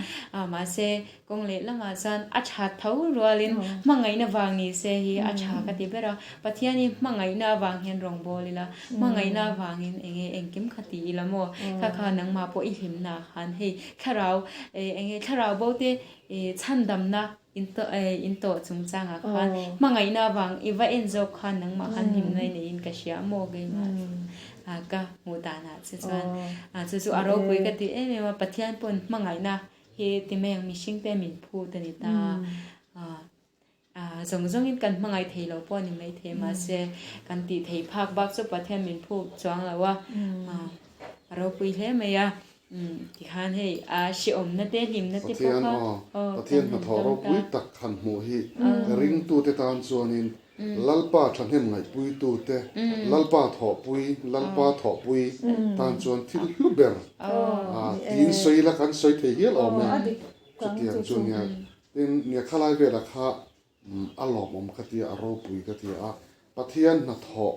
mahse kawng leh lamah chuan a tha tho rualin hmangaihna vang ni se hi a tha ka ti ber a, Pathian hi hmangaihna avang hian rawngbâwl ila, hmangaihna avangin enge engkim kha ti ila maw, kha kha nangmah pawh i hlimna khan hei thlarau enge thlarau bo te chhandamna In tawh chungchangah khan hmangaihna avang i va en zawk khan nangmah khan hlimna i neiin ka hria maw keimah ka hmuh danah che chuan chu chu a ropui ka ti em em a Pathian pawn hmangaihna hi ti mai ang mihring te min phut a ni ta a zawng zawngin kan hmangaih thei lo pawh a ni maithei mahse kan tih theih phak bak chu Pathian min phut chuang lo a a ropui hle mai a. Tikhan hei a hrehawmna te hlimna te pawh kha Pathian hnathawh ropui tak han hmuh hi ringtute tan chuanin Lalpa thahnem ngaihpuitute, Lalpa thawhpui, Lalpa thawhpui tan chuan thil hlu ber tiin sawi ila kan sawi thei hial awm e. Chutiang chu nia. Tin, nia khalai velah kha A lawmawm ka tia, a ropui ka tia a, Pathian hnathawh,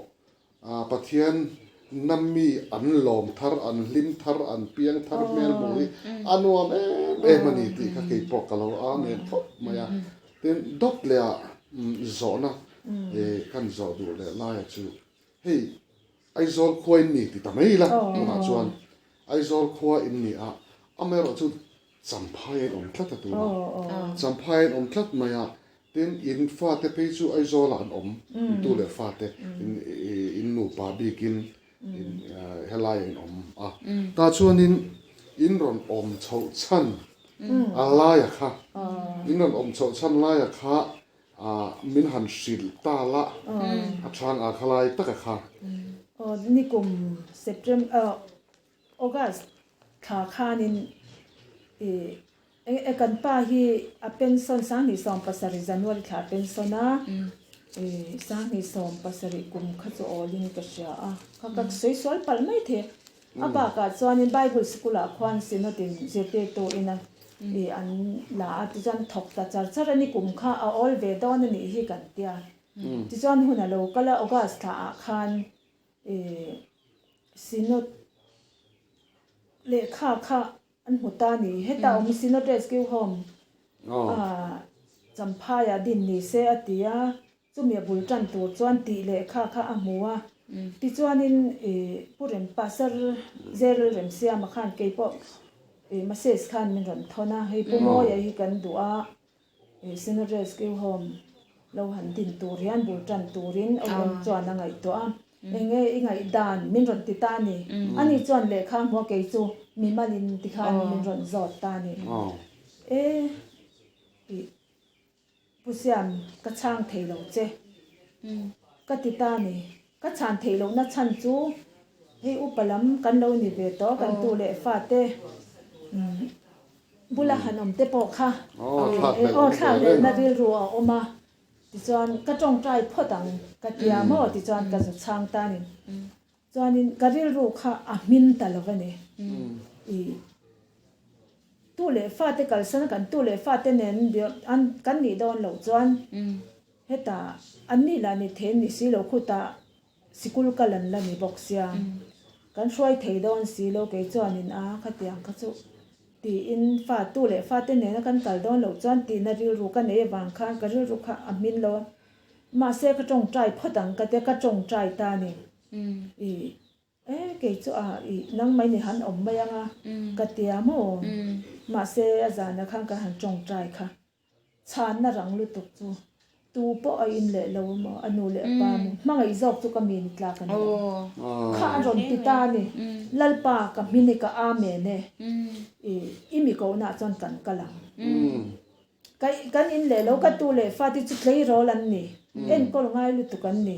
Pathian na mi an lawm thar, an hlim thar, an piang thar hmel hmuh hi a nuam em em a ni tih kha kei pawh ka lo amen khawp mai a. Tin, dawt leh ah zawhna kan zawh duh leh laia chu hei Aizawl khua in ni ti ta mai ila tunah chuan Aizawl khua in ni a, amaherawhchu Champhai an awm tlat a tunah. Champhai an awm tlat mai a, tin in fate phei chu Aizawlah an awm, in tu leh fate, in nupa bikin helai an awm a. Tah chuanin in rawn awm chhoh chhan a laia kha, in rawn awm chhoh chhan laia kha min han hrilh ta la, a chhang a khalai taka kha. Aw nikum September August thla khanin ih e kan pa hi a pension 2017 January thla a pension a, ih 2017 kum kha chu awlin ka hria a, kha ka sawi sual palh mai thei a, a bakah chuanin Bible sikul ah khuan Synod in zirtirtu ina ih an la a tichuan thawk ta char char a ni kum kha a awl ve dawn a nih hi kan tia, tichuan hun a lo kal a August thla ah khan ih. Synod lehkha kha an hmu ta a ni. Heta awm Synod Rescue Home a Champhaiah din ni se a ti a, chumi a bul tan tur chuan tih lehkha kha a hmu a. Tichuanin Pu Rem Pastor Zeril Remsiama khan keipawh message khan min rawn thawn a, hei Pu Mawia hi kan duh a, Synod Rescue Home lo han din tur hian bul tan turin OM chuan a ngaihtuah a, eng nge i ngaih dan min rawn ti ta a ni. Ani chuan lehkha hmua kei chu mimalin tikhan min rawn zawt ta a ni. E ih Pu Siam ka chhang thei lo che ka ti ta a ni. Ka chhan theih lohna chhan chu hei upa lam kan lo ni ve tawh kan tu leh fate bula han awm te pawh kha aw thlak lehna rilru a awm a tichuan ka tawngtai phawt ang ka tia maw tichuan ka zu chhang ta ni chuanin ka rilru kha a hmin ta lo a ni ih tu leh fate kalsan a kan tu leh fate nen kan nih dawn loh chuan. Hetah an nih lah ni thei an nih si lo khutah sikul kal an la ni bawk sia kan hruai thei dawn si lo kei chuanin a khatiang kha chu tiin fa tu leh fate nena kan kal dawn loh chuan tihna rilru ka nei avang khan ka rilru kha a hmin lo a mahse ka tawngtai phawt ang ka tia ka tawngtai ta a ni ih E kei chu a ih nang mai ni han awm mai anga ka tia maw mahse a zanah khan ka han tawngtai kha. Chhanna rang lutuk chu tu pawh a in leh lo maw a nu leh a pa maw hmangaih zawk chu ka mi ni tlak a ni lo. Kha a rawn ti ta a ni Lalpa ka hming i ka Amen e ih i mi kohna ah chuan kan kal ang. Ka kan in leh lo ka tu leh fate chu tleirawl an ni enkawl ngai lutuk an ni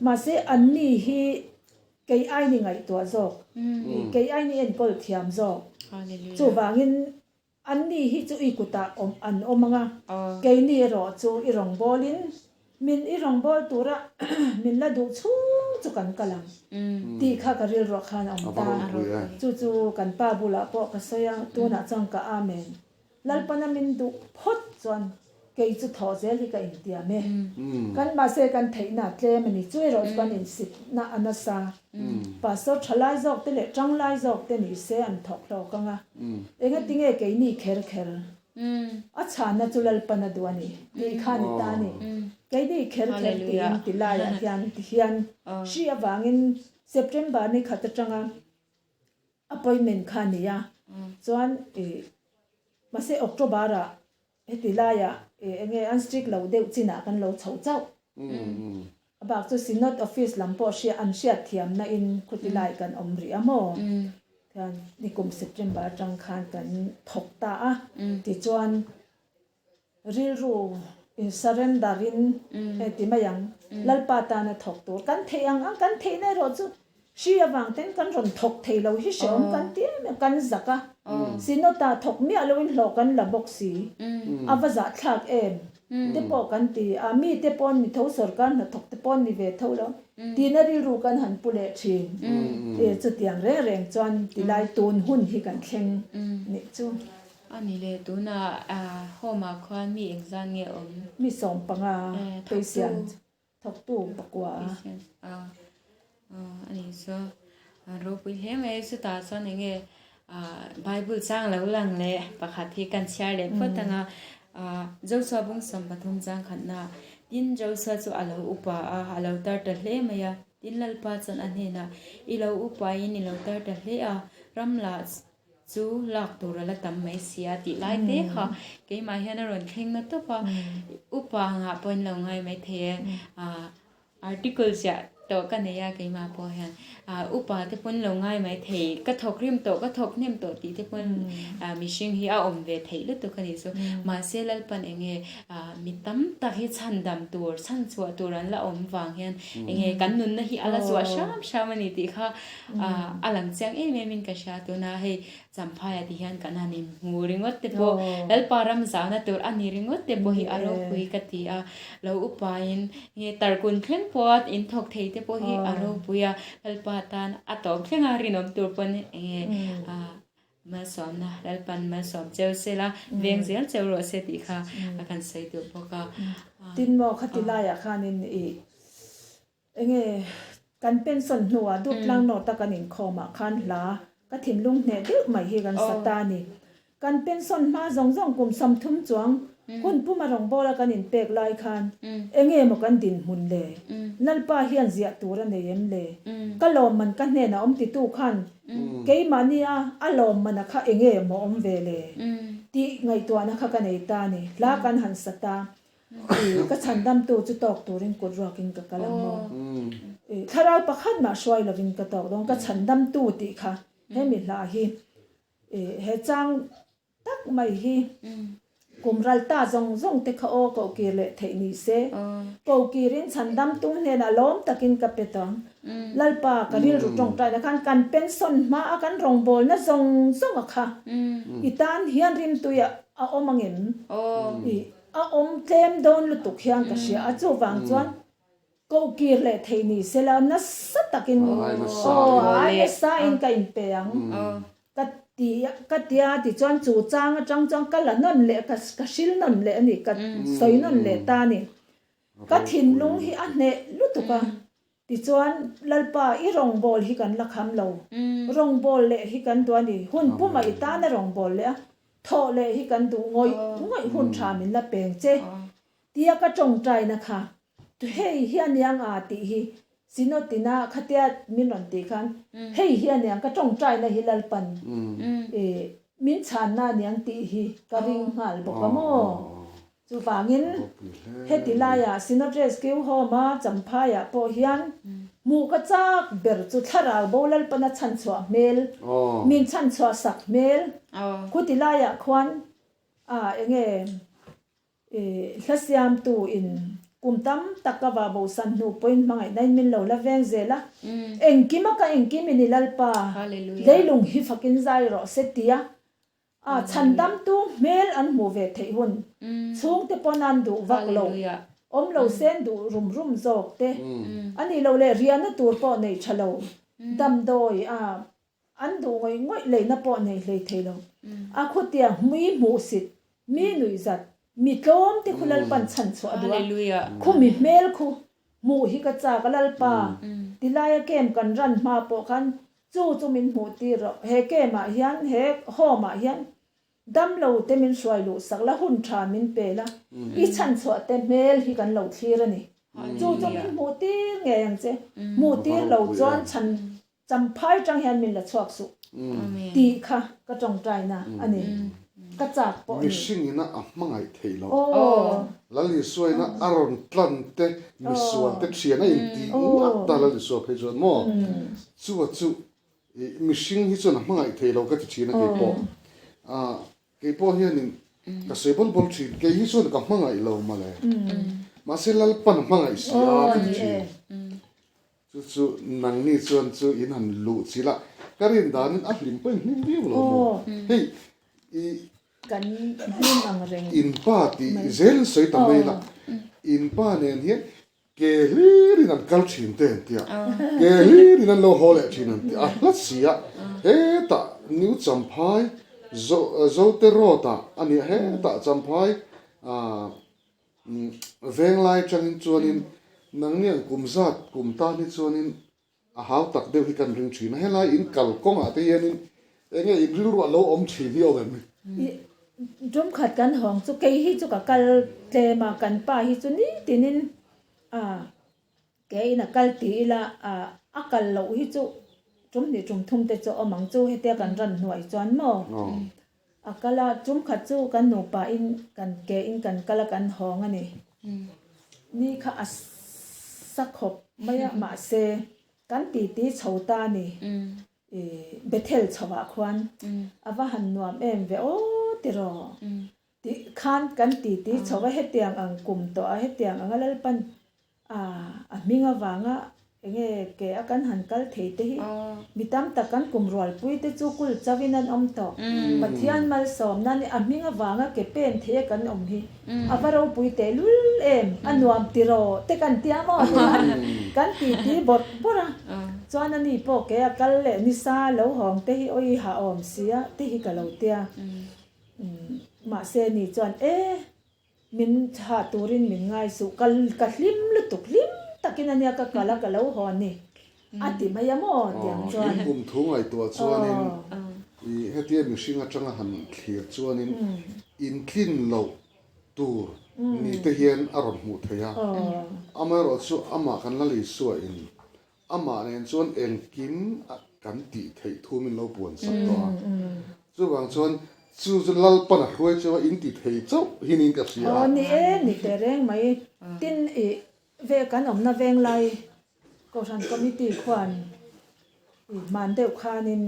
mahse an ni hi kei aini ngaihtuah zawk kei aini enkawl thiam zawk chuvangin An ni hi chu i kutah awm an awm ang a, keini erawh chu i rawngbawlin min i rawngbâwl tura min la duh chhung chu kan kal ang tih kha ka rilruah khan a awm ta. Chu chu kan pa bulah pawh ka sawi a, tunah chuan ka Amen. Lalpana min duh phawt chuan kei chu thawh zel hi ka intiam e. Kan mahse kan theihna a tlem a ni. Chu erawh chu kan insitna a nasa. Pastor thalai zawk te leh tanglai zawk te ni se an thawk hlawk ang a. Engatinge keini kher kher a chhanna chu Lalpan a duh a ni tih kha ni ta a ni. Keini kher kher tiin ti laiah hian ti hian hri avangin September ni khat atanga appointment kha a ni a. Chuan ih mahse October ah Heti laiah eng nge an strict lo deuh chinah kan lo chhoh chauh. A bak chu Synod office lam pawh hria an hriat thiamna in khuti lai kan awm rih a maw? Tihian nikum September atang khan kan thawk ta a, tichuan rilru in surrender in hei ti mai ang, Lalpa tana thawk tur kan theih ang ang kan theihna erawh chu Hri avang ten kan rawn thawk thei lo hi hrehawm kan ti em em, kan zak a, Synod ah thawk miah loin hlawh kan la bawk si, a va zahthlak em te pawh kan ti a, mi te pawn ni tho sorkar hnathawk te pawn ni ve tho lo tihna rilru kan han pu leh thin, e chutiang reng reng chuan tilai tun hun hi kan thleng nih chu. A ni le, tunah home ah khuan mi engzan nge awm? Mi 15 peisian chu. Thawktu pakua a. A nih chu ropui hle mai chutah chuan eng nge Bible chang lo lang leh pakhat hi kan chhiar leh phawt ang a Joshua bung 13 chang khatna tin Joshua chu a lo upa a a lo tar ta hle mai a tin Lalpa chuan a hnenah i lo upa in i lo tar ta hle a ram lah chu lak tur a la tam mai si a tih lai te kha keimah hian a rawn thleng na tawp a, upa angah pawh in lo ngai mai thei e, ah article ziah tawh ka nei a keimah pawh hian ah upa te pawn lo ngai mai thei ka thawk rim tawh ka thawk hnem tawh tih te pawn ah mihring hi a awm ve theih lutuk a nih chu mahse Lalpan eng nge ah mi tam tak hi chhan dam tur chhan chhuah tur an la awm vang hian eng nge kan nunna hi a la chhuah hram hram a ni tih kha A lang chiang em em in ka hria tuna hei Champhai ti hian kan han inhmu ringawt te pawh Lalpa ram zahna tur a ni ringawt te pawh hi a ropui ka ti a, lo upa in nge tarkun thleng pawh a in thawk thei te pawh hi a ropui a, Lalpa tan a tawp thleng a rinawm tur pawn enge malsawmna Lalpan malsawm cheu se la veng zel cheu rawh se tih kha a kan sawi duh bawk a. Tin maw khati laiah khanin i Enge? Kan pension hnuah Duptlang North a kan inkhawmah khan hla ka thinlung hneh deuh mai hi kan sa ta a ni. Kan pension hma zawng zawng kum 30 chuang hun puma rawngbawla kan inpek lai khan enge maw kan dinhmun le? Lalpa hian ziah tur a nei em le? Ka lawmman ka hnenah awm titu khan keimahni a a lawmmana kha enge maw awm ve le? Tih ngaihtuahna kha ka nei ta a ni. Hla kan han sa ta. I ka chhandamtu chu tawk turin kut ruakin ka kal ang maw? I thlarau pakhat mah hruai lovin ka tawk dawn, ka chhandamtu tih kha hemi hla hi i he chang tak mai hi kum ral ta zawng zawng te kha aw koh kir leh theih ni se, koh kirin chhandamtu hnenah lawm takin ka pe tawh ang. Lalpa ka rilru tawngtaina khan kan pension hma a kan rawngbawlna zawng zawng a kha i tan hian rimtui a awm angem? I A awm tlem dawn lutuk hian ka hria a, chuvang chuan koh kir leh theih ni sela nasa takin aw ai nasa in ka inpe ang ka ti ka tia tichuan chu chang atang chuan ka la nawn leh ka ka hril nawn leh a ni ka sawi nawn leh ta a ni. Ka thinlung hi a hneh lutuk a, tichuan Lalpa i rawngbâwl hi kan la kham lo, rawngbâwl leh hi kan duh a ni, hun puma i tana rawngbâwl leh a, thawh leh hi kan duh ngawih ngawih hun tha min la peng che tia ka tawngtaina kha hei hi a niang a tih hi Sinotina khatia min rawn tih khan hei hi a niang ka tawngtaina hi Lalpan i min chhanna a niang tih hi ka ring nghal bawk a maw. Chuvangin, heti laiah Synod Rescue Home-a Champhaiah pawh hian hmuh ka chak ber chu thlarau bo Lalpana chhanchhuah hmel, min chhanchhuah sak hmel, khuti laiah khuan a enge hla siamtu in kum tam tak ka vah bosan hnu pawhin hmangaihna in min lo la veng zel a, engkima ka engkim in i Lalpa leilung hi fakin zai rawh se tia A chhandamtu hmel an hmuh ve theih hun chhungte pawn an duh vak lo, awm lo sen duh rum rum zawk te a nih loh leh riahna tur pawh nei tha lo, damdawi a an duh ngawih ngawih leina pawh nei hlei thei lo. A khutia hmui hmuhsit, mi nuihzat, mi tlawm te khu Lalpan chhan chhuah a duh a, khu mi hmel khu hmuh hi ka chak a Lalpa tilaia kem kan ran hma pawh khan Chu chu min hmuh tir rawh. He camp ah hian, he home ah hian damlo te min hruai luh sak la, hun tha min pe la, i chhanchhuah te hmel hi kan lo thlir a ni. Chu chu min hmuh tir ngei ang che. Hmuh tir lo chuan chhan champhai tang hian min la chhuak suh tih kha ka tawngtaina a ni. Ka chak pawh a ni. Mihring ina a hmangaih theih loh. Lal Isua ina a rawn tlan te, misual te thian a intih ngat ta Lal Isua phei chuan maw? Chua chu mihring hi chuan a hmangaih theih loh ka ti thin a keipawh. Keipawh hianin ka sawi bawl bawl thin, kei hi chuan ka hmangaih lo mawle. Mahse Lalpan a hmangaih si a ka ti thin. Chu chu nangni chuan chu in han luh chilh a, ka rin danin a hlim pawh in hlim viau lo maw? Hei i Kan hlim ang reng. In pa tih zel in sawi ta mai la, in pa nen hian ke hlirin an kal thin te an ti a, ke hlirin an lo haw leh thin an ti a, a hla si a, hetah New Champhai Zote Road ah a nia, hetah Champhai ah Venglai atangin chuanin nangni ang kum zat kum tan hi chuanin a hau tak deuh hi kan ring thin a, helai in kal kawngah te hianin eng nge in rilru a lo awm thin hi a awm em? I tum khat kan hawng chu kei hi chu ka kal tlem a, kan pa hi chu nitinin a ke in a kal ti ila a a kal loh hi chu tum hnih tum thum te chu a awm ang chu hetia kan ran hnuai chuan maw A kal a, tum khat chu kan nupa in kan ke in kan kal a kan hawng a ni. Ni kha a sa khawp mai a, mahse kan titi chho ta a ni. I Bethel chho ah khuan a va han nuam em ve aw tiraw tih khan kan titi chho a, hetiang ang kum tawh a, hetiang anga Lalpan A, a hming avanga enge ke a kan han kal thei te hi mi tam tak kan kum rualpui te chu kul chauhin an awm tawh. Pathian malsawmna nia a hming avanga ke pen thei a kan awm hi a va ropui tehlul em, a nuam tiraw te kan tia maw tichuan kan titi bawrh bawrh a. Chuan ani pawh ke a kal leh nisa lo hawng te hi awi ha awm sia te hi ka lo tia. Mahse ni chuan e. Min chhah turin min ngai suh, ka ka hlim lutuk, hlim takin ania ka kal a, ka lo haw a ni. a ti mai a maw tiang chuan. In kum thu ngaihtuah chuanin i hetia mihring atanga han thlir chuanin intlin loh tur ni te hian a rawn hmuh theih a. Amaherawhchu amah kan la Isua in Amah nen chuan engkim kan tih theih thu min lo puan sak tawh a. Chuvang chuan chu chu Lalpan a hruai cheu a, in ti thei chauh hi niin ka hria a. Aw ni e, ni teh reng mai. Tin i ve kan awmna venglai Kohhran Committee khuan i hman deuh khanin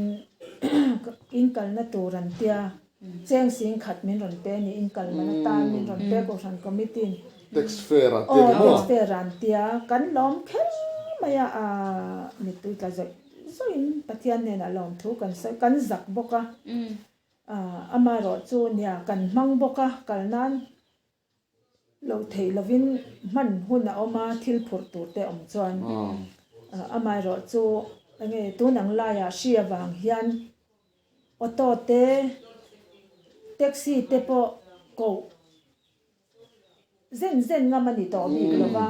in kalna tur an tia. Cheng sing khat min rawn pe a ni, in kal man atan min rawn pe Kohhran Committee in. Tax fair an tia ni maw? Aw, tax fair an tia. Kan lawm kher mai a, aah mittui tla zawih zawih in Pathian hnenah lawmthu kan sawi, kan zak bawk a. Aah amaherawh chu nia kan hmang bawk a, kal nan lo theih lovin hman hun a awm a, thil phurh tur te awm chuan. Amaherawh chu enge tun ang laiah hri avang hian Auto te, taxi te pawh koh zen zen ngam a ni tawh bik lo va,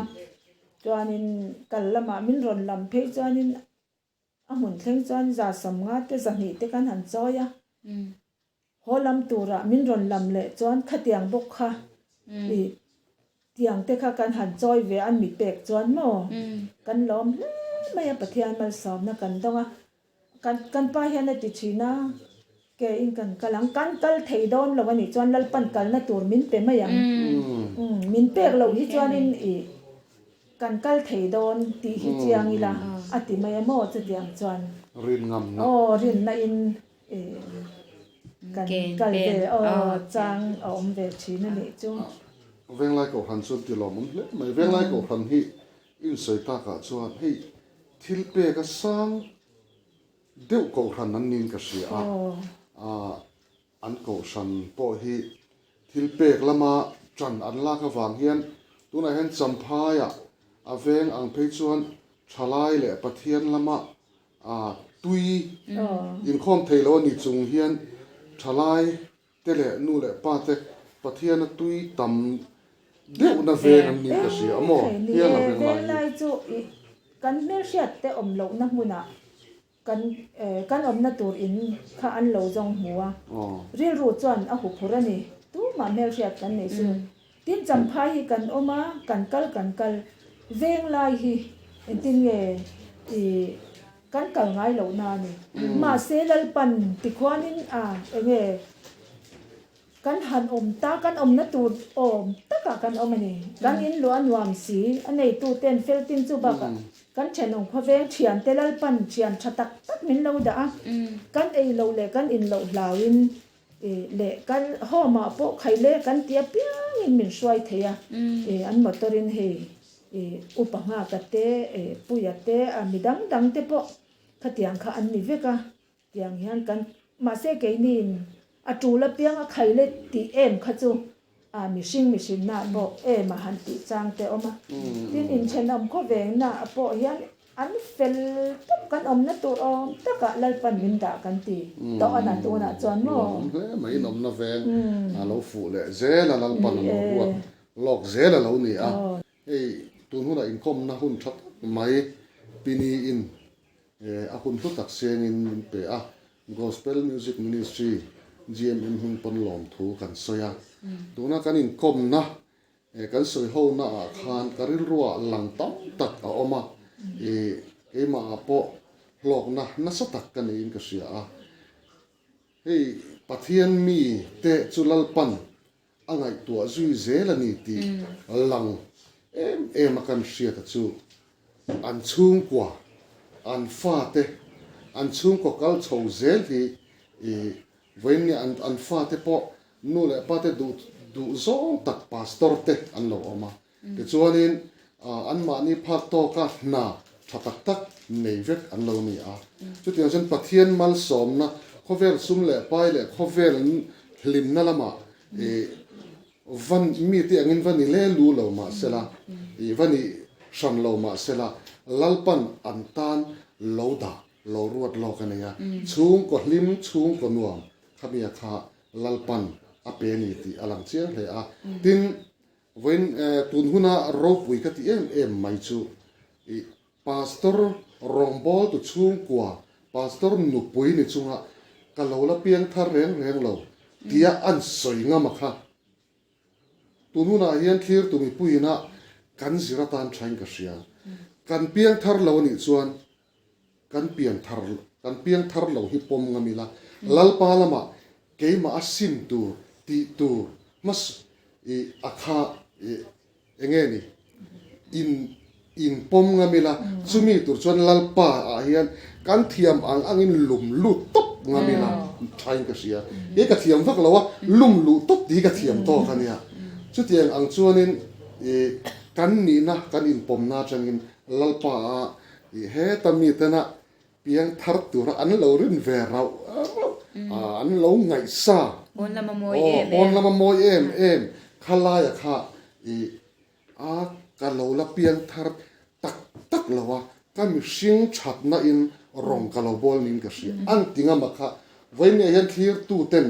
chuanin kal lamah min rawn lam phei chuanin a hmun thleng chuan 150 te 200 te kan han chawi a, haw lam turah min rawn lam leh chuan khatiang bawk kha ih Tiang te kha kan han chawi ve an mi pek chuan maw kan lawm hle mai a, Pathian malsawmna kan dawng a, kan kan pa hian a ti thin a, ke in kan kal ang, kan kal thei dawn lo a nih chuan Lalpan kalna tur min pe mai ang, min pek loh hi chuanin ih kan kal thei dawn tih hi chiang ila a ti mai a maw chutiang chuan. Rin ngamna. Aw rinna in ih kan kal ve aw chang a awm ve thin a nih chu. Venglai Kohhran chuan ti lawmawm hle mai. Venglai Kohhran hi insawi takah chuan hei thil pek a sang deuh Kohhran an niin ka hria a. Aah an Kohhran pawh hi thil pek lama ṭan an lak avang hian tunah hian Champhaiah a veng ang phei chuan ṭhalai leh Pathian lama aah tui inkhawm thei lo a ni chung hian ṭhalai Te leh nu leh pa te Pathiana tui tam deuhna veng an nih ka hria a maw? Hial a veng lai hi. Venglai chu i kan hmelhriat te awm lohna hmunah kan kan awmna tur in kha an lo zawng hmu a, rilru chuan a huphurh a ni. Tumah hmelhriat kan nei si lo. Tin Champhai hi kan awm a, kan kal kan kal. Venglai hi engtin nge i Kan kal ngai loh na a ni. Mahse Lalpan tikhuanin a enge kan han awm ta, kan awmna tur awm takah kan awm a ni. Kan in luah a nuam si, a neitu ten fel tin chu bakah kan thenawm khawveng thiante Lalpan thian tha tak tak min lo dah a, kan ei loh leh kan in loh hlauin leh kan home ah pawh khaile kan ti apiangin min hruai thei a, an motor in hei I upa nghaka te, i puia te, a mi dang dang te pawh khatiang kha an ni vek a, tiang hian kan mahse keiniin a tul apiang a khai let tih em kha chu a mihring mihrinna ah pawh em a han tih chang te awm a, tin inthenawm khawvengna ah pawh hian an fel tawp kan awmna tur awm takah Lalpan min dah kan ti tawh a na tunah chuan maw? Awm hle mai inawmna veng a lo fuh leh zel a Lalpan a lo ruat Lawk zel a lo ni a, hei tun hunah inkawmna hun tha tak mai Pini-in a hun hlu tak sengin min pe a, Gospel Music Ministry, GMM, hming pawn lawmthu kan sawi a. Tuna kan inkawmna kan sawi hona ah khan ka rilruah lang tam tak a awm a, keimah ah pawh hlawkna nasa tak ka neiin ka hria a. Hei Pathian mi te chu Lalpan A ngaihtuah zui zel a ni tih lang em em a kan hriat a chu an chhungkua, an fate, an chhungkaw kal chho zel hi i vawiin nge an an fate pawh nu leh pate duh duh zawng tak pastor te an lo awm a. Tichuanin anmahni phak tawka hna tha tak tak nei vek an lo ni a. Chutiang chuan Pathian malsawmna, khawvel sum leh pai leh khawvel hlimna lamah va mite angin va ni le lu lo mah sela, va ni hran lo mah sela, Lalpan an tan lo dah, lo ruat lawk a nei a. Chhungkaw hlim, chhungkaw nuam khamia kha Lalpan a pe a ni tih a lang chiang hle a. Tin, Vawiin tun huna ropui ka ti em em mai chu i Pastor rawngbawltu chhungkua Pastor nupui ni chunga ka lo la piang thar reng reng lo tia an sawi ngam a kha. Tun hunah hian thlirtu mipuiin a kan zir atan thain ka hria. Kan piang thar lo anih chuan kan pian thar kan piang thar lo hi pawm ngam ila, Lalpa lamah keimah a sim tur tih tur hmas i a kha i enge ni in in pawm ngam ila, chumi tur chuan Lalpa ah hian kan thiam ang angin lum lut tawp ngam ila thain ka hria. Kei ka thiam vak lo a, lum luh tawp tih hi ka thiam tawk a nia. Chutiang ang chuanin i kan nihna kan inpawmna atangin Lalpa ah I heta mitena piang thar tura an lo rin ve rauh rauh a, an lo ngaihsa. Pawn lama mawi em em. Pawn lama mawi em em. Khalaia kha i a ka lo la piang thar tak tak lo a, ka mihring thatna in rawng ka lo bawl niin ka hria. An ti ngam a kha vawiin hian thlirtuten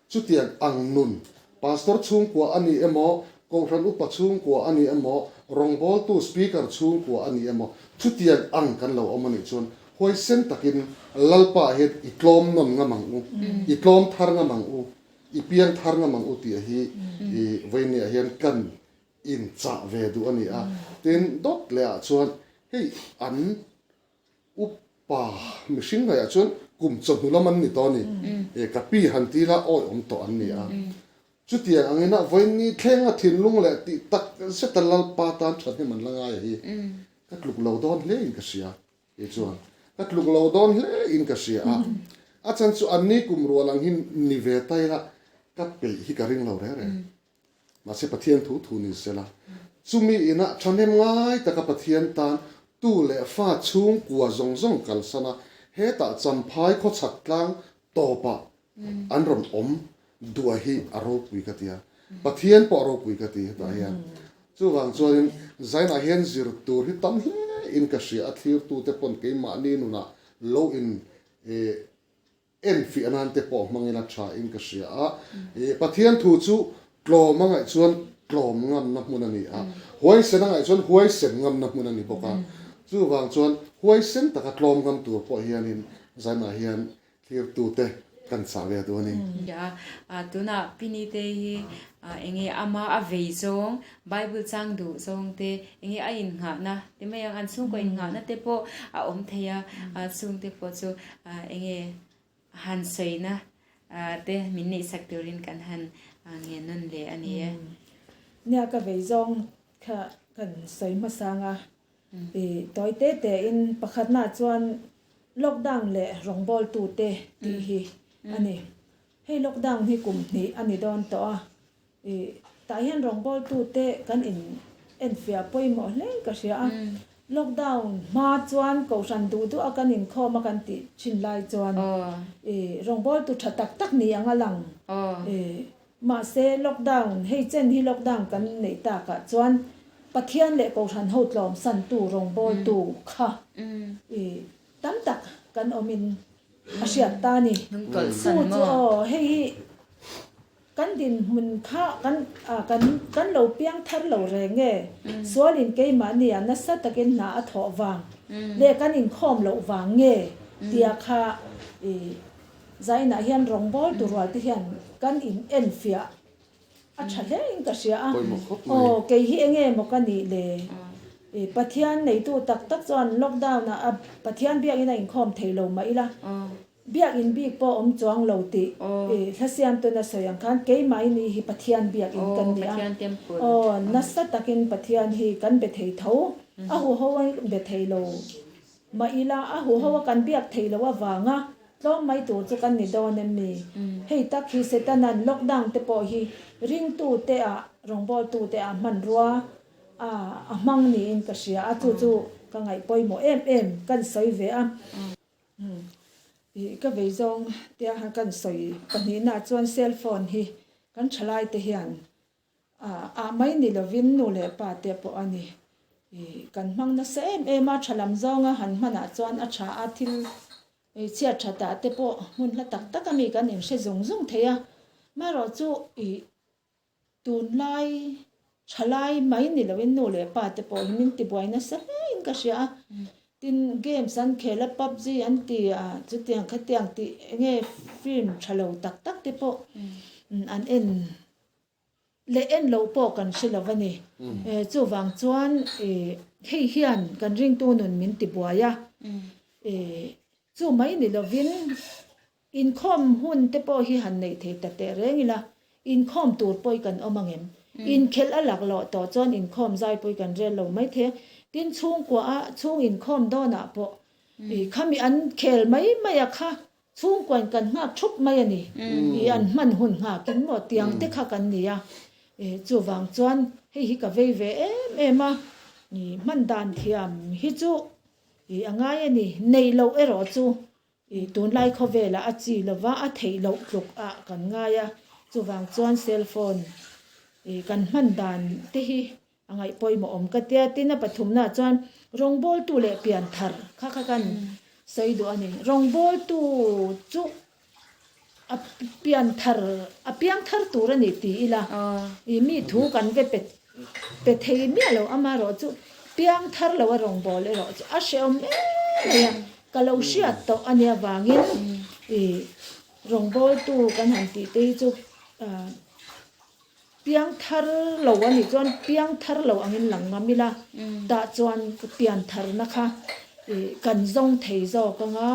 Chutiang ang nun, Pastor chhungkua a ni emaw, Kohhran upa chhungkua a ni emaw, rawngbawltu Speaker chhungkua a ni emaw, chutiang ang kan lo awm a nih chuan huaisen takin Lalpa hian i tlawm nawn ngam ang u, i tlawm thar ngam ang u, i piang thar ngam ang u tih hi i vawinia hian kan inchah ve duh a ni a. Tin, dawt leh ah chuan hei an Upa mihring ngaiah chuan kum chawhnu lam an ni tawh a ni. E ka pi han ti ila awi awm tawh an ni a. Chutiang angin a vawiin thleng a thinlung leh tih tak zeta Lalpa tan thahnem an la ngai a hi ka tluk lo dawn hle in ka hria. Kei chuan ka tluk lo dawn hle in ka hria a. A chan chu anni kum rual ang hi ni ve ta ila ka peih hi ka ring lo reng reng. Mahse Pathian thu thu ni sela, chumi inah thahnem ngai taka Pathian tan tu leh fa chhungkua zawng zawng kalsan a, hetah Champhai khawchhak tlang tawpah an rawn awm duah hi a ropui ka ti a, Pathian pawh a ropui ka ti hetah hian. Chuvang chuanin Zainah hian zir tur hi tam hle in ka hria a, thlirtute pawn keimahni nunah lo in Enfiah nan te pawh hmangin a tha in ka hria a, Pathian thu chu tlawm a ngaih chuan tlawm ngamna hmun a ni a, huaisen a ngaih chuan huaisen ngamna hmun a ni bawk a, chuvang chuan huaisen taka tlawm ngam tur pawh hianin zanah hian thlirtute kan chah ve duh a ni. A, tunah Pinite hi enge ama a vei zawng, Bible chang duh zawng te, enge a innghahna te mai ang, an chhungkaw innghahna te pawh a awm thei a, chhungte pawh chu enge han sawina te min neihsak turin kan han ngen nawn leh a ni e. Nia ka vei zawng kha kan sawi hmasang a, i tawi te te in pakhatna chuan lockdown leh rawngbawltute tih hi a ni. Hei lockdown hi kum hnih a ni dawn tawh a, i tah hian rawngbawltute kan in enfiah pawimawh hle ka hria a. Lockdown hma chuan kohhran duh duh a kan inkhawm a kan tih thin lai chuan i rawngbawltu tha tak tak ni ang a lang. I mahse lockdown hei chen hi lockdown kan neih takah chuan Pathian leh kohhran ho tlawmsantu rawngbawltu kha i tam tak kan awmin a hriat ta a ni. Chu chu aw hei hi kan dinhmun kha kan kan kan lo piang thar lo reng e. Sualin keimahni ah nasa takin hna a thawh vang leh kan inkhawm loh vang nge tia kha i zainah hian rawngbawltu rual te hian kan in enfiah A tha hle in ka hria a, aw kei hi enge maw ka nih le? I Pathian neitu tak tak chuan lockdown ah a Pathian biakin a inkhawm thei lo mah ila, biakin bik pawh awm chuang lo tih i hlasiamtun a sawi ang khan keimahini hi Pathian biakin kan ni a, aw nasa takin Pathian hi kan be thei tho, a huho a be thei lo. Mah ila a huho a kan biak theih loh avanga tlawm mai tur chu kan ni dawn em mi? Hei tak hi Setana'n lockdown te pawh hi ringtu te ah rawngbawltu te ah hmanrua a a hmang niin ka hria a, chu chu ka ngaih pawimawh em em kan sawi ve a. Ih ka vei zawng tia kan sawi pahnihna chuan cell phone hi kan thalai te hian Ah mai ni lovin nu leh pa te pawh a ni. Ih kan hmang nasa em em a, tha lam zawnga han hmanah chuan a tha a, thil ei chhiat that ah te pawh hmun hla tak tak ami kan inhre zung zung thei a. Marawh chu ih tunlai tha lai mai ni lovin nu leh pa te pawh hi min tibuai nasa hle in ka hria a. Tin, games an khel a, PUBG an ti a, chutiang khatiang tih enge film tha lo tak tak te pawh an en leh en loh pawh kan hre lo a ni. Chuvang chuan hei hian kan ringtu nun min ti buai a, chu mai ni lovin Inkhawm hun te pawh hi han neih thei ta teh reng ila, inkhawm tur pawh kan awm ang em? Inkhelh a lak loh tawh chuan inkhawm zai pawh kan rel lo mai thei a, tin chhungkua a chhung inkhawm dawnah pawh i khami an khel mai mai a kha chhungkuain kan nghak thup mai a ni, i an hman hun nghakin maw tiang te kha kan ni a, chuvang chuan hei hi ka vei ve em em a, i hman dan thiam hi chu i a ngai a ni, neih loh erawh chu I tunlai khawvelah a chi lova a theih loh tluk ah kan ngai a, chuvang chuan cell phone i kan hman dan te hi a ngaih pawimawh awm ka tia. Tin a pathumnaah chuan rawngbawltu leh pianthar kha kha kan sawi duh a ni. Rawngbawltu chu a pianthar a piangthar tur a ni ti ila i mi thu kan ve pe pe thei miah lo amaherawh chu piangthar lo a rawngbâwl erawh chu a hrehawm em mai a ka lo hriat tawh a nia vangin i rawngbâwltu kan han tih te hi chu ah piangthar lo a nih chuan piangthar lo angin lang ngam ila tah chuan piantharna kha i kan zawng thei zawk anga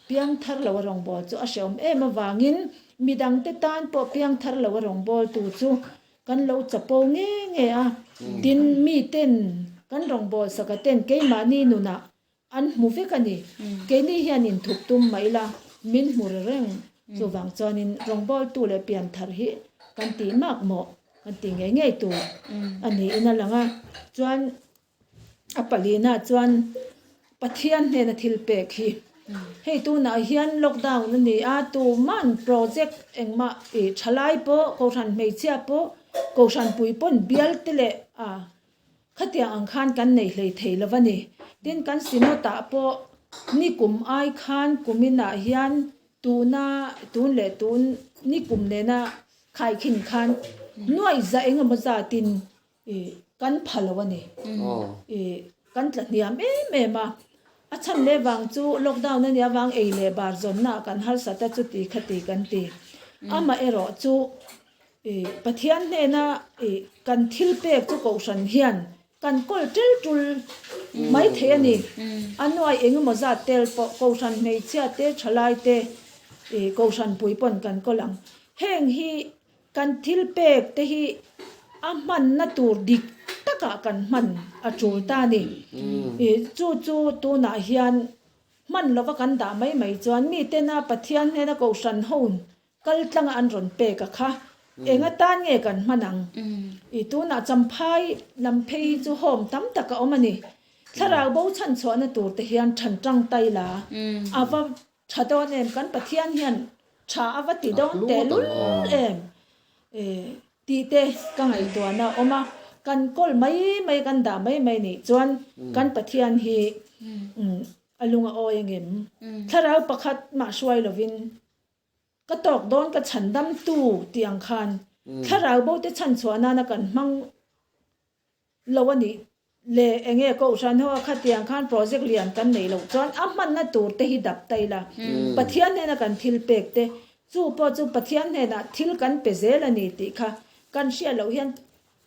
piangthar lo a rawngbâwl chu a hrehawm em avangin midangte tan pawh piangthar lo a rawngbâwltu chu Kan lo chapo nge nge a, tin miten kan rawngbâwl saka ten keimahni nunah an hmu vek a ni. Keini hian inthup tum mah ila min hmu ri reng. Chuvang chuanin rawngbâwltu leh pianthar hi kan tih mak mawh kan tih ngei ngei tur a niin a lang a. Chuan A palina chuan Pathian hnena thil pek hi hei tunah hian lockdown a ni a, tuman project engmah ih thalai pawh kohhran hmeichhia pawh kohhran pui pawn bial te leh a khatiang ang khan kan nei hlei thei lo a ni. Tin kan synod ah pawh ni kum ai khan kuminah hian tuna tun leh tun ni kum nena khaikhin khan nuaih za engemaw zatin I kan pha lo a ni. I kan tla hniam em em a. A chhan leh vang chu lockdown a nih avang ei leh bar zawnna ah kan harsat a chuti khati kan ti. Amaherawh chu i Pathian hnena i kan thil pek chu kohhran hian kan kawl tel tul mai thei a ni. A nuai engemaw zat tel pawh kohhran hmeichhia te thalai te i kohhran pui pawn kan kawl ang. Heng hi Kan thil pek te hi a hmanna tur dik takah kan hman a tul ta a ni. Chu chu tunah hian hman lova kan dah mai mai chuan mitena Pathian hnena Kohhran ho kal tlanga an rawn pek a kha eng atan nge kan hman ang? Tunah Champhai lam phei hi chu home tam tak a awm a ni. Thlarau bo chhanchhuahna tur te hian than tangtai la a va Tha dawn em? Kan Pathian hian tha a va ti dawn tehlul em? Tih te ka ngaihtuahna a awm a, kan kawl mai mai kan dah mai mai nih chuan kan Pathian hi a lung a awi angem? Thlarau pakhat mah hruai lovin ka tawk dawn ka chhandamtu tih ang khan thlarau bo te chhanchhuah nana kan hmang lo a nih le enge Kohhran ho a khatiang khan project lian kan neih loh chuan a hmanna tur te hi dap ta ila Pathian hnena kan thil pek te chu pawh chu Pathian hnenah thil kan pe zel a ni tih kha kan hriat loh hian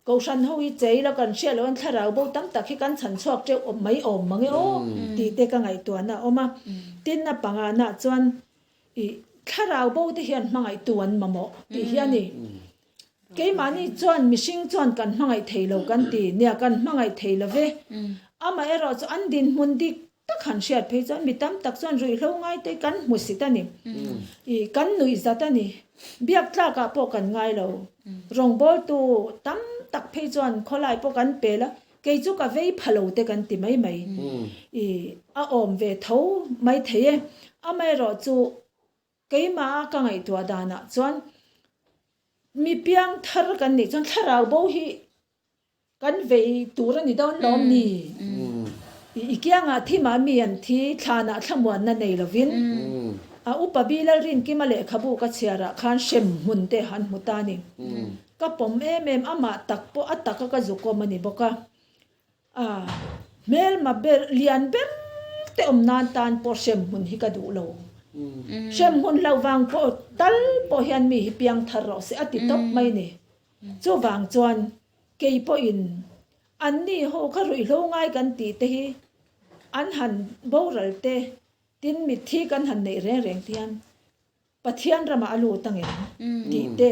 Kohhran ho hi che ila kan hriat loh hian thlarau bo tam tak hi kan chhan chhuak teuh awm mai awm mang e aw tih te ka ngaihtuahna a awm a tin a pangana chuan ih thlarau bo te hian hmangaihtu an mamawh tih hi a ni. Keimahni chuan mihring chuan kan hmangaih thei lo kan ti. Nia, kan hmangaih thei lo ve. Amaherawh chu an dinhmun dik tak han hriat phei chuan mi tam tak chuan ruihhlo ngaite kan hmu sit a ni. Ih, kan nuih zat a ni. Biak tlakah pawh kan ngai lo. Rawngbawltu tam tak phei chuan khawlai pawh kan pel a, kei chu ka vei pha lo te kan ti mai mai. Ih, a awm ve tho mai thei e. Amaherawh chu Keimah ka ngaihtuah danah chuan mi piang thar kan nih chuan thlarau bo hi kan vei tur a ni dawn lawm ni? I kiangah thimah mi an thi, thlanah thlamuanna nei lovin a upa bi Lalrinkima lehkhabu ka chhiarah khan hrem hmun te han hmu ta a ni. Ka pawm em em, amah tak pawh a taka ka zukawm a ni bawk a. A. Hmelma ber lian ber te awm nan tan pawh hremhmun hi ka duh lo. Hremhmun hlauh vang pawh tal pawh hian mi hi piang thar rawh se a ti tawp mai ni. Chuvang chuan kei pawhin anni ho kha ruihhlo ngai kan tih te hi an han boral te tin mitthi kan han neih reng reng te hian Pathian ramah a lut ang em? tih te,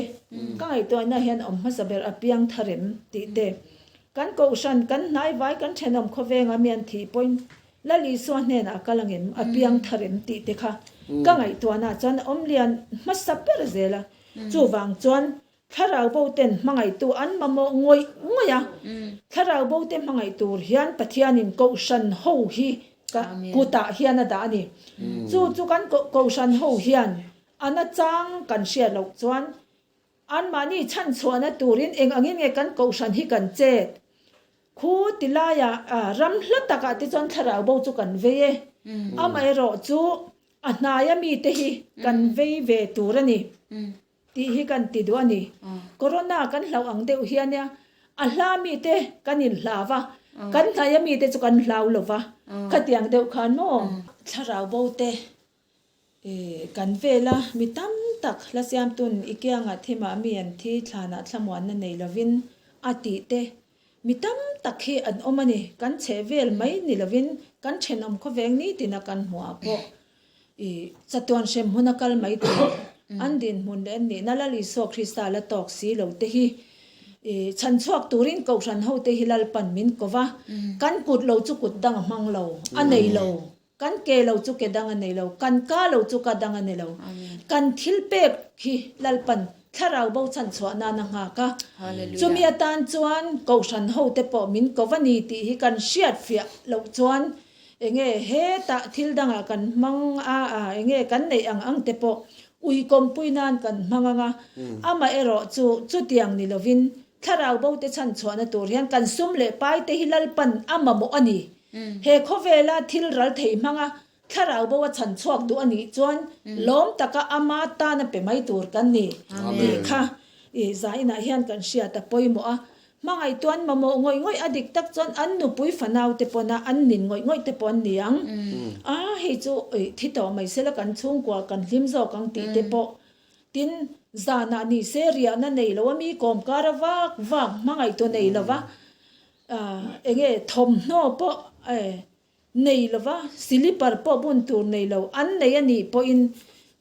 ka ngaihtuahna hian awm hmasa ber a piang thar em? tih te, kan kohhran, kan hnaivai, kan thenawm khawvenga mi an thih pawhin Lal Isua hnenah a kal ang em? A piang thar em? tih te kha ka ngaihtuahna chuan a awm lian hmasa ber zel a. Chuvang chuan Thlarau bo ten hmangaihtu an mamawh ngawih ngawih a, Thlarau bo te hmangaih tur hian Pathianin Kohhran ho hi ka kutah hian a dah a ni. Chu chu kan Kohhran ho hian a nachang kan hriat loh chuan anmahni chhanchhuahna turin eng angin nge kan Kohhran hi kan chet? Khu ti laiah ram hla takah te chuan Thlarau bo chu kan vei e. Amaherawhchu a hnaia mite hi kan vei ve tur a ni. Tih hi kan ti duh a ni. Corona kan hlauh ang deuh hian nia, a hla mite kan inhlau a, kan hnaih a mite chu kan hlau lo va, khatiang deuh khan maw? Thlarau bo te kan vel a, mi tam tak hla siamtun i kiangah thimah mi an thi thlanah thlamuanna nei lovin a tih te mi tam tak hi an awm a ni. Kan chheh vel mai ni lovin kan thenawm khawveng nitina kan hmuh ah pawh I chatuan hrem hmun a kal mai tur an dinhmun leh an nihna Lal Isua Krista la tawk si lo te hi i chhanchhuak turin Kohhran ho te hi Lalpan min ko va, kan kut lo chu kut dang a hmang lo, a nei lo, kan ke lo chu ke dang a nei lo, kan ka lo chu ka dang a nei lo, kan thil pek hi Lalpan thlarau bo chhanchhuah nan a nghak a, chumi atan chuan Kohhran ho te pawh min ko va ni tih hi kan hriatfiah loh chuan Enge hetah thil dangah kan hmang a, a enge kan neih ang ang te pawh ui kawmpui nan kan hmang ang a, amaherawh chu chutiang ni lovin thlarau bo te chhanchhuahna tur hian kan sum leh pai te hi Lalpan a mamawh a ni. He khawvela thil ral thei hmanga thlarau bo a chhanchhuak duh a nih chuan lawm taka ama tan a pe mai tur kan ni tih kha i zainah hian kan hriat a pawimawh a. Hmangaihtuan mamawh ngawih ngawih a dik tak chuan an nupui fanau te pawn a an nin ngawih ngawih te pawh an ni ang. A hei chu thi tawh mai sela kan chhungkua kan hlim zawk ang tih te pawh tin zanah ni se riahna nei lo a mi kawmkar a vak vak hmangaihtu nei lo va enge thawmhnaw pawh nei lo va silipar pawh bun tur nei lo an nei a nih pawhin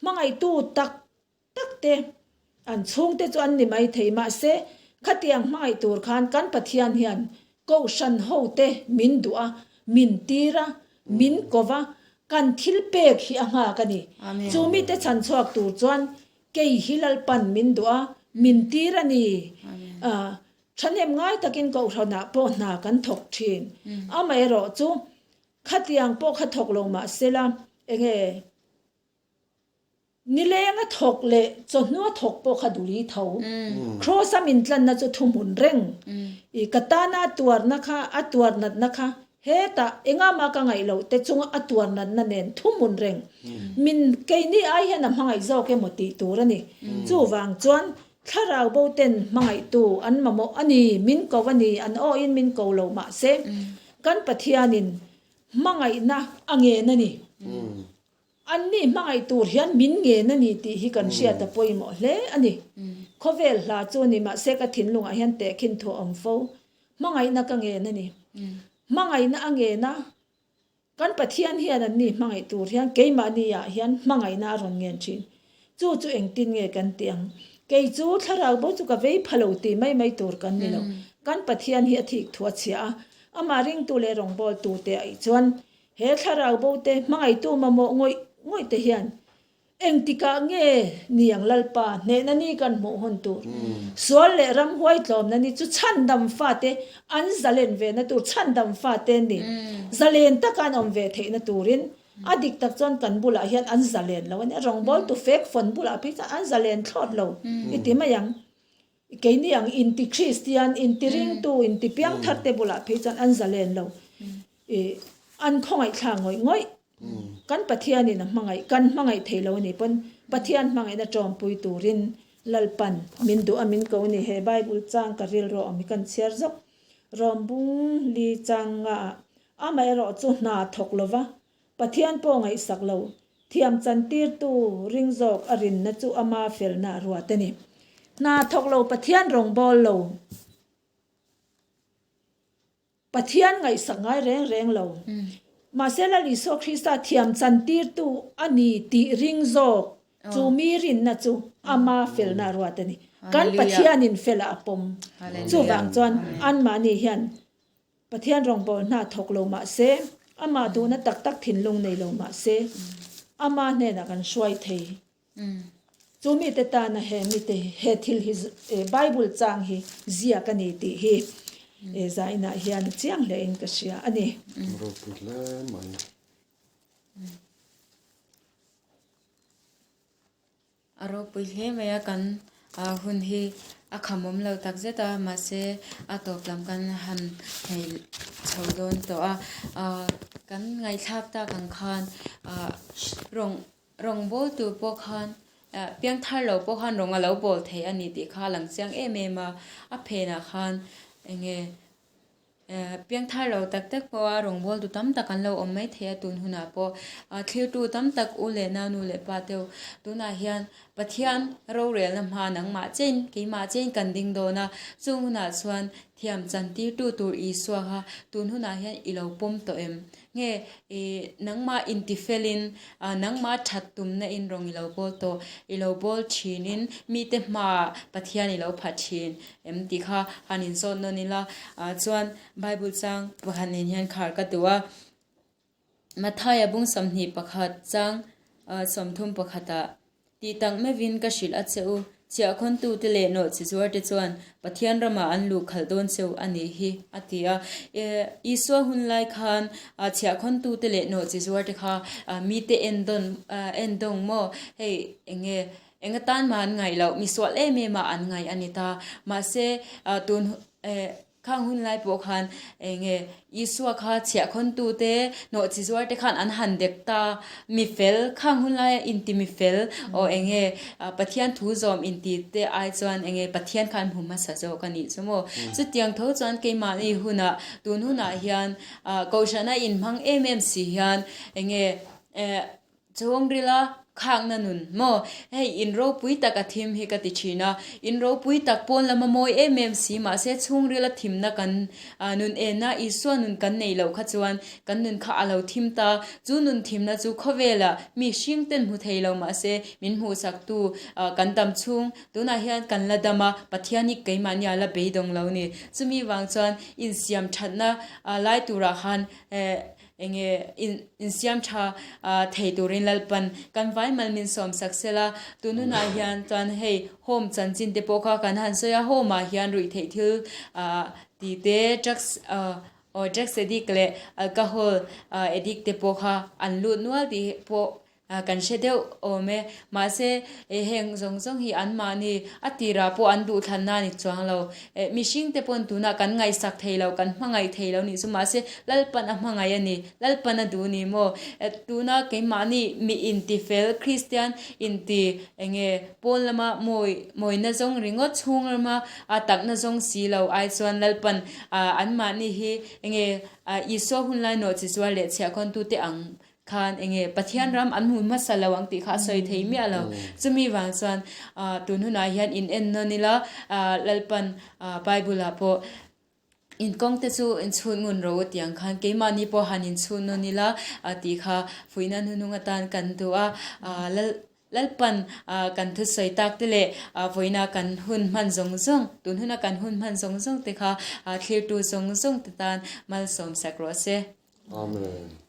hmangaihtu tak tak te, an chhungte chu an ni mai thei. Mahse, khatiang hmangaih tur khan kan Pathian hian Kohhran hote min duh a, min tir a, min ko va, kan thil pek hi a nghak a ni. Chu mite chhan chhuak tur chuan kei hi Lalpan min duh a, min tir a ni. Thahnem ngai takin Kohhranah pawh hna kan thawk thin. Amaherawh chu khatiang pawh kha thawk lo mahsela enge Nilenga thawk leh chawhnua thawk pawh kha duli tho. Kraws a min tlanna chu thuhmun reng. I ka tana a tuarna kha, a tuar natna kha hetah engama ka ngaih loh te chunga a tuar natna nen thuhmun reng. Min keini ai hian a hmangaih zawk emaw tih tur a ni. Chuvang chuan thlarau bo ten hmangaihtu an mamawh a ni, min ko a ni, an awhin min ko lo mahse kan Pathianin hmangaihna a ngen a ni. Anni hmangaih tur hian min ngen a ni tih hi kan hriat a pawimawh hle a ni. Khawvel hla chu ni mahse ka thinlungah hian tehkhin thu a awm fo. Hmangaihna ka ngen a ni. Hmangaihna a ngen a, kan Pathian hian anni hmangaih tur hian keimahni ah hian hmangaihna a rawn ngen thin. Chu chu engtin nge kan tih ang? Kei chu thlarau bo chu ka vei pha lo tih mai mai tur kan ni lo. Kan Pathian hi a thik thu a chhia a, amah ringtu leh rawngbawltu te ah chuan He thlarau bo te hmangaihtu mamawh ngawih ngawih te hian engtikah nge niang Lalpa hnehna ni kan hmuh hun tur? Sual leh ramhuai tlawmna ni chu chhandam fate an zalen ve na tur, chhandam fate ni zalen taka an awm ve theihna turin a dik tak chuan kan bulah hian an zalen lo a nia, rawngbawltu fek fawn bulah phei chuan an zalen thlawt lo i ti mai ang. Keini ang inti Kristian, inti ringtu, inti piangthar te bulah phei chuan an zalen lo. I an khawngaih thla ngawih ngawih. Kan Pathianin a hmangaih, kan hmangaih thei lo a nih pawn Pathian hmangaihna tawmpui turin Lalpan min duh a min ko a ni. He Bible chang ka rilru awm hi kan chhiar zawk. Rawmbung li chang nga ah. Amaherawh chu hna thawk lova Pathian pawh ngaihsak lo, thiam chantirtu ring zawk a rinna chu ama felna a ruat a ni. Hna thawk lo Pathian rawngbâwl lo. Pathian ngaihsak ngai reng reng lo. Mahse Lal Isua Krista thiam chantirtu a ni tih ring zawk chu mi rinna chu ama felna a ruat a ni. Kan Pathianin fela a pawm. Chuvang chuan anmahni hian Pathian rawngbâwl hna thawk lo mah se, amah duhna tak tak thinlung nei lo mah se, ama hnenah kan hruai thei. Chu mite tana he mite he thil hi Bible chang hi ziak a ni tih hi zainah hian a chiang hle in ka hria a ni. Ropui hle mai. A ropui hle mai a, kan hun hi a khamawm lo tak zet a, mahse a tawp lam kan han hei chho dawn tawh a, kan ngaihthlak tak ang khan rawng Rawngbawl tur pawh khan piangthar lo pawh khan rawng a lo bawl thei a ni tih kha a lang chiang em em a, a phenah khan eng nge piangthar lo tak tak pawha rawngbawltu tam tak an lo awm mai thei a tun hunah pawh thlirtu tam tak u leh nau nu leh pa te tunah hian Pathian rorelna hma nangmah chein keimah chein kan ding dawn a, chung hunah chuan thiam chantirtu tur Isua kha tun hunah hian i lo pawm tawh em? Nge i nangmah intifelin nangmah that tumna in rawng i lo bawl tawh, i lo bawl thinin mite hmaah Pathian i lo pha thin em tih kha han inzawt nawn ila. Chuan Bible chang pakhat nen hian khar ka duh a, Mathaia bung 21 chang 31 ah Tih tak meuhin ka hrilh a che u, chhiahkhawntute leh nawhchi zuarte chuan Pathian ramah an luh khalh dawn cheu a nih hi, a ti a. Isua hun lai khan chhiahkhawntute leh nawhchi zuarte kha mite endawn endawng maw? Hei eng nge eng atan mah an ngaih loh, misual em em ah an ngaih a ni ta. Mahse tun Khang hun lai pawh khan eng nge Isua kha chhiahkhawntute, nawhchi zuarte khan an han dek ta, mi fel, khang hun laia inti mi fel, aw eng nge Pathian thu zawm inti te ai chuan eng nge Pathian kha an hmu hmasa zawk a nih chu maw. Chutiang tho chuan keimahni hunah, tun hunah hian Kohhrana inhmang em em si hian eng nge Chhungrila khakna nun maw? Hei in ropui tak a thim hi ka ti thin a, in ropui tak pawn lama mawi em em si mahse chhungrila thimna kan nun enna Isua nun kan neih loh kha chuan kan nun kha a lo thim ta, chu nun thimna chu khawvela mi hring ten hmu thei lo mahse min hmuhsaktu kan dam chhung tunah hian kan la dam a, Pathian hi keimahni a la beidawng lo ni. Chumi vang chuan insiam thatna lai turah khan Enge insiam tha thei turin Lalpan kan vai mal min sawm sak sel a, tun hunah hian chuan hei home chanchin te pawh kha kan han sawi a, home ah hian ruih theih thil tih te drugs aw drugs addict leh alcohol addict te pawh kha an lut nual tih pawh Kan hre deuh awm e. Mahse, heng zawng zawng hi anmahni a tirah pawh an duhthlanna a ni chuang lo. Mihring te pawn tunah kan ngaihsak thei lo, kan hmangaih thei lo nih chu. Mahse, Lalpan a hmangaih a ni. Lalpan a duh ni maw? Tuna keimahni mi intifel, Kristian inti eng nge pawn lama mawi mawina zawng ringawt chhung lama a takna zawng si lo ai chuan Lalpan anmahni hi eng nge Isua hunlai nawh chi zual leh chhiahkhawntute ang Khan enge Pathian ram an hmu hmasa lo ang tih kha a sawi thei miah lo. Chumi vang chuan tun hunah hian in en nawn ila Lalpan Bible ah pawh in kawng te chu in chhut ngun ro u tih ang khan keimahni pawh han in chhut nawn ila tih kha fuihna hnuhnung atan kan duh a. Lalpan kan thusawi tak te leh vawiina kan hun hman zawng zawng, tun huna kan hun hman zawng zawng te kha thlirtu zawng zawng te tan malsawm sak rawh se. Amen.